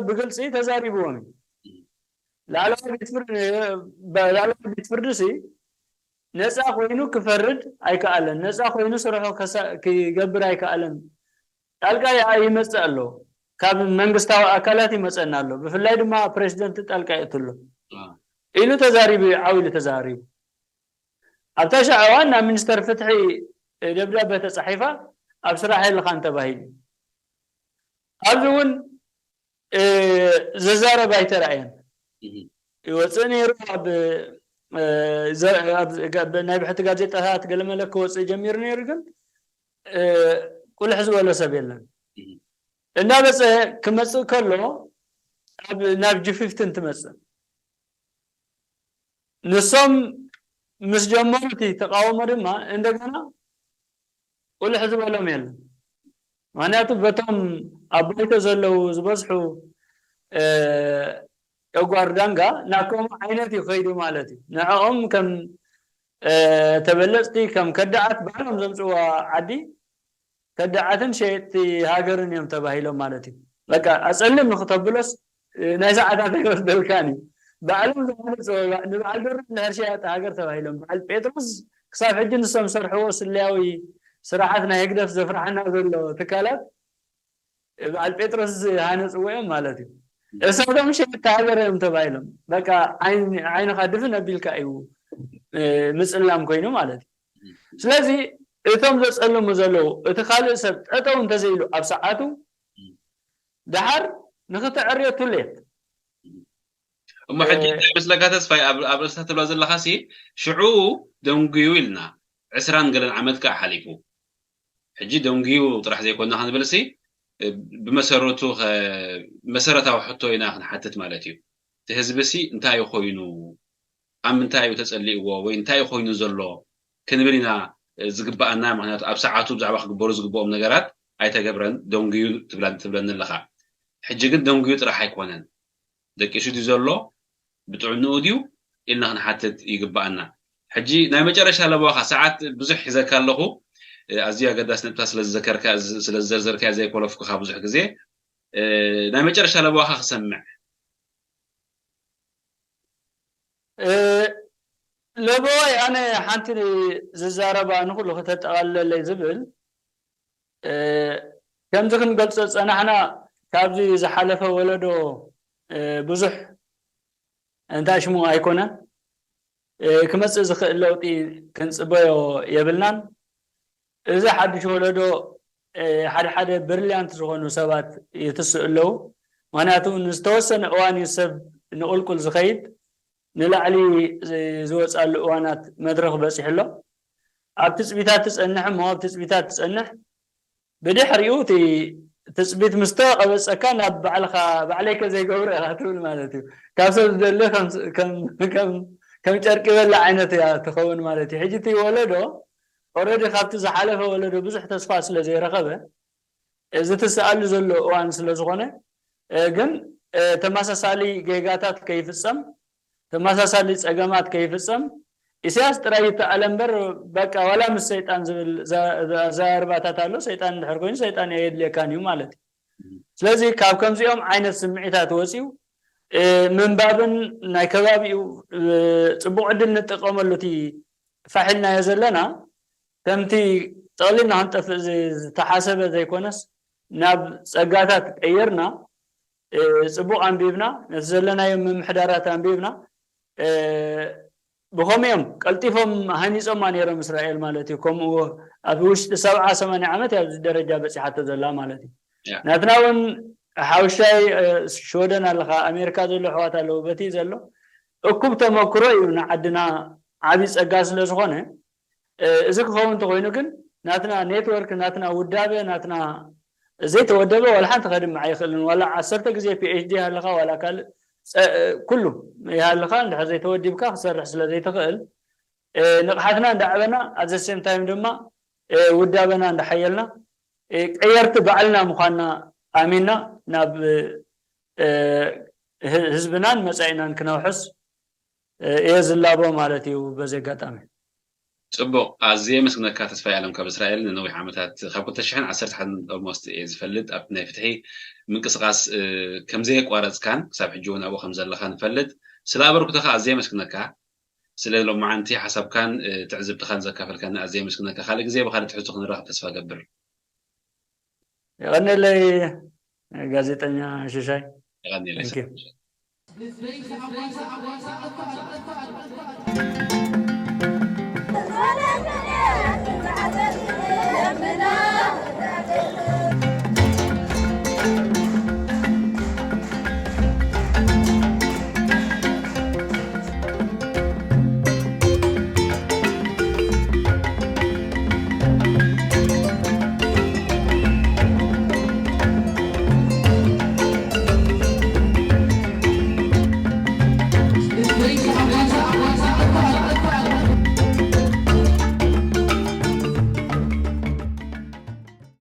ብግልፂ ተዛሪብዎም እዩ ላዕለዋይ ቤት ፍርዲ ሲ ነፃ ኮይኑ ክፈርድ ኣይከኣለን ነፃ ኮይኑ ስርሑ ክገብር ኣይከኣለን ጣልቃ ይኣ ይመፅእ ኣሎ ካብ መንግስታዊ ኣካላት ይመፀና ኣሎ ብፍላይ ድማ ፕሬዚደንት ጣልቃ ይእትሎ ኢሉ ተዛሪቡ እዩ ዓው ኢሉ ተዛሪቡ ኣብታ ሻዕ እዋን ናብ ሚኒስተር ፍትሒ ደብዳቤ ተጻሒፋ ኣብ ስራሕ የለኻን ተባሂሉ። ኣብዚ እውን ዝዛረብ ኣይተራእየን። ይወፅእ ነይሩ ኣብ ናይ ብሕቲ ጋዜጣታት ገለመለ ክወፅእ ጀሚሩ ነይሩ፣ ግን ቁልሕ ዝበሎ ሰብ የለን። እናበፀ ክመፅእ ከሎ ናብ ጂ ፊፍቲን ትመፅእ። ንሶም ምስ ጀመሩ እቲ ተቃውሞ ድማ እንደገና ቁልሕ ዝበሎም የለን። ምክንያቱ በቶም ኣብ ባይቶ ዘለዉ ዝበዝሑ ጨጓር ዳንጋ ናብ ከምኡ ዓይነት እዩ ከይዱ ማለት እዩ። ንዕኦም ከም ተበለፅቲ፣ ከም ከዳዓት ባዕሎም ዘምፅዋ ዓዲ ከዳዓትን ሸየጥቲ ሃገርን እዮም ተባሂሎም ማለት እዩ። በቃ ኣፀልም ንክተብሎስ ናይ ሰዓታት ኣይወስደልካን እዩ። ባዕሎም ዝሃነፅዎ ንበዓል ዶሮ ንድሕር ሸያጢ ሃገር ተባሂሎም። በዓል ጴጥሮስ ክሳብ ሕጂ ንሶም ሰርሕዎ ስለያዊ ስራሓት ናይ ህግደፍ ዘፍርሓና ዘሎ ትካላት በዓል ጴጥሮስ ዝሃነፅዎ እዮም ማለት እዩ። እሳቶም ሸየጥቲ ሃገር እዮም ተባሂሎም። በቃ ዓይንኻ ድፍን ኣቢልካ እዩ ምፅላም ኮይኑ ማለት እዩ። ስለዚ እቶም ዘፀልሙ ዘለዉ እቲ ካልእ ሰብ ጠጠው እንተዘይሉ ኣብ ሰዓቱ ደሓር ንክተዕርዮ ቱሌት እሞ ሕጂ እንታይ መስለካ ተስፋይ ኣብ ርእስታ ትብላ ዘለካ ሲ ሽዑ ደንጉዩ ኢልና ዕስራን ገለን ዓመት ከዓ ሓሊፉ ሕጂ ደንጉዩ ጥራሕ ዘይኮና ክንብል ሲ ብመሰረቱ መሰረታዊ ሕቶ ኢና ክንሓትት ማለት እዩ። እቲ ህዝቢ ሲ እንታይ ኮይኑ ኣብ ምንታይ እዩ ተጸሊእዎ ወይ እንታይ ኮይኑ ዘሎ ክንብል ኢና ዝግባኣና። ምክንያቱ ኣብ ሰዓቱ ብዛዕባ ክግበሩ ዝግብኦም ነገራት ኣይተገብረን፣ ደንጉዩ ትብለኒ ኣለኻ። ሕጂ ግን ደንጉዩ ጥራሕ ኣይኮነን፣ ደቂሱ ድዩ ዘሎ፣ ብጥዕንኡ ድዩ ኢልና ክንሓትት ይግባኣና። ሕጂ ናይ መጨረሻ ለበዋኻ፣ ሰዓት ብዙሕ ሒዘካ ኣለኹ፣ ኣዝዩ ኣገዳሲ ነጥብታት ስለዝዘከርካ ስለዝዘርዘርካ ዘይኮለፍኩኻ ብዙሕ ግዜ። ናይ መጨረሻ ለበዋኻ ክሰምዕ። ለበዋይ ኣነ ሓንቲ ዝዛረባ ንኩሉ ከተጠቓልለለይ ዝብል ከምዚ ክንገልጾ ዝጸናሕና ካብዚ ዝሓለፈ ወለዶ ብዙሕ እንታይ ሽሙ ኣይኮነን ክመጽእ ዝኽእል ለውጢ ክንጽበዮ የብልናን። እዚ ሓድሽ ወለዶ ሓደ ሓደ ብሪልያንት ዝኾኑ ሰባት ይትስኡ ኣለዉ። ምክንያቱ ንዝተወሰነ እዋን እዩ ሰብ ንቁልቁል ዝኸይድ፣ ንላዕሊ ዝወፃሉ እዋናት መድረኽ በፂሑ ኣሎ። ኣብ ትፅቢታት ትፀንሕ እሞ ኣብ ትፅቢታት ትፀንሕ ብድሕሪኡ እቲ ትፅቢት ምስ ተቐበፀካ ናብ ባዕልኻ ባዕለይከ ዘይገብሮ ኢኻ ትብል ማለት እዩ። ካብ ሰብ ዝደሊ ከም ጨርቂ በላ ዓይነት እያ ትኸውን ማለት እዩ። ሕጂ እቲ ወለዶ ኦረዲ ካብቲ ዝሓለፈ ወለዶ ብዙሕ ተስፋ ስለ ዘይረኸበ እዚ ትስኣሉ ዘሎ እዋን ስለ ዝኾነ ግን ተመሳሳሊ ጌጋታት ከይፍፀም ተመሳሳሊ ፀገማት ከይፍፀም ኢሳያስ ጥራይ ይተኣለ እምበር በቃ ዋላ ምስ ሰይጣን ዝብል ኣዘራርባታት ኣሎ። ሰይጣን እንድሕር ኮይኑ ሰይጣን የድልየካን እዩ ማለት እዩ። ስለዚ ካብ ከምዚኦም ዓይነት ስምዒታት ወፂኡ ምንባብን ናይ ከባቢኡ ፅቡቅ ዕድል ንጠቀመሉ እቲ ፋሕ ኢልናዮ ዘለና ከምቲ ጠቕሊልና ክንጠፍእ ዝተሓሰበ ዘይኮነስ ናብ ፀጋታት ቀይርና ፅቡቅ ኣንቢብና ነቲ ዘለናዮ ምምሕዳራት ኣንቢብና ብኸምኡ እዮም ቀልጢፎም ሃኒፆማ ነይሮም እስራኤል ማለት እዩ። ከምኡ ኣብ ውሽጢ ሰብዓ ሰማንያ ዓመት ኣብዚ ደረጃ በፂሓቶ ዘላ ማለት እዩ። ናትና እውን ሓውሻይ ሽወደን ኣለካ ኣሜሪካ ዘሎ ኣሕዋት ኣለዉ በቲ ዘሎ እኩብ ተመክሮ እዩ ንዓድና ዓብዪ ፀጋ ስለ ዝኾነ እዚ ክኸውን እንተኮይኑ ግን ናትና ኔትወርክ ናትና ውዳበ ናትና ዘይተወደበ ዋላ ሓንቲ ከድምዕ ኣይኽእልን። ዋላ ዓሰርተ ግዜ ፒኤችዲ ሃለካ ዋላ ካልእ ኩሉ ይሃልካ እንድሕር ዘይተወዲብካ ክሰርሕ ስለ ዘይትኽእል ንቕሓትና እንዳዕበና ኣዘ ሴም ታይም ድማ ውዳበና እንዳሓየልና ቀየርቲ ባዕልና ምዃንና ኣሚንና ናብ ህዝብናን መፃኢናን ክነውሕስ እየ ዝላቦ ማለት እዩ። በዚ ኣጋጣሚ ፅቡቕ ኣዝየ የመስግነካ ተስፋይ ኣለም ካብ እስራኤል ንነዊሕ ዓመታት ካብ ክልተ ሽሕን ዓሰርተ ሓደን ኦልሞስት እየ ዝፈልጥ ኣብቲ ናይ ፍትሒ ምንቅስቃስ ከምዘየቋረፅካን ክሳብ ሕጂ እውን ኣብኡ ከም ዘለካ ንፈልጥ ስለ ኣበርክቶካ ኣዝየ የመስግነካ ስለ ሎማዓንቲ ሓሳብካን ትዕዝብትኻን ዘካፈልካኒ ኣዝየ የመስግነካ ካልእ ግዜ ብካልእ ትሕዝቶ ክንራኸብ ተስፋ ገብር የቐንየለይ ጋዜጠኛ ሽሻይ የቐንየለይ Thank you.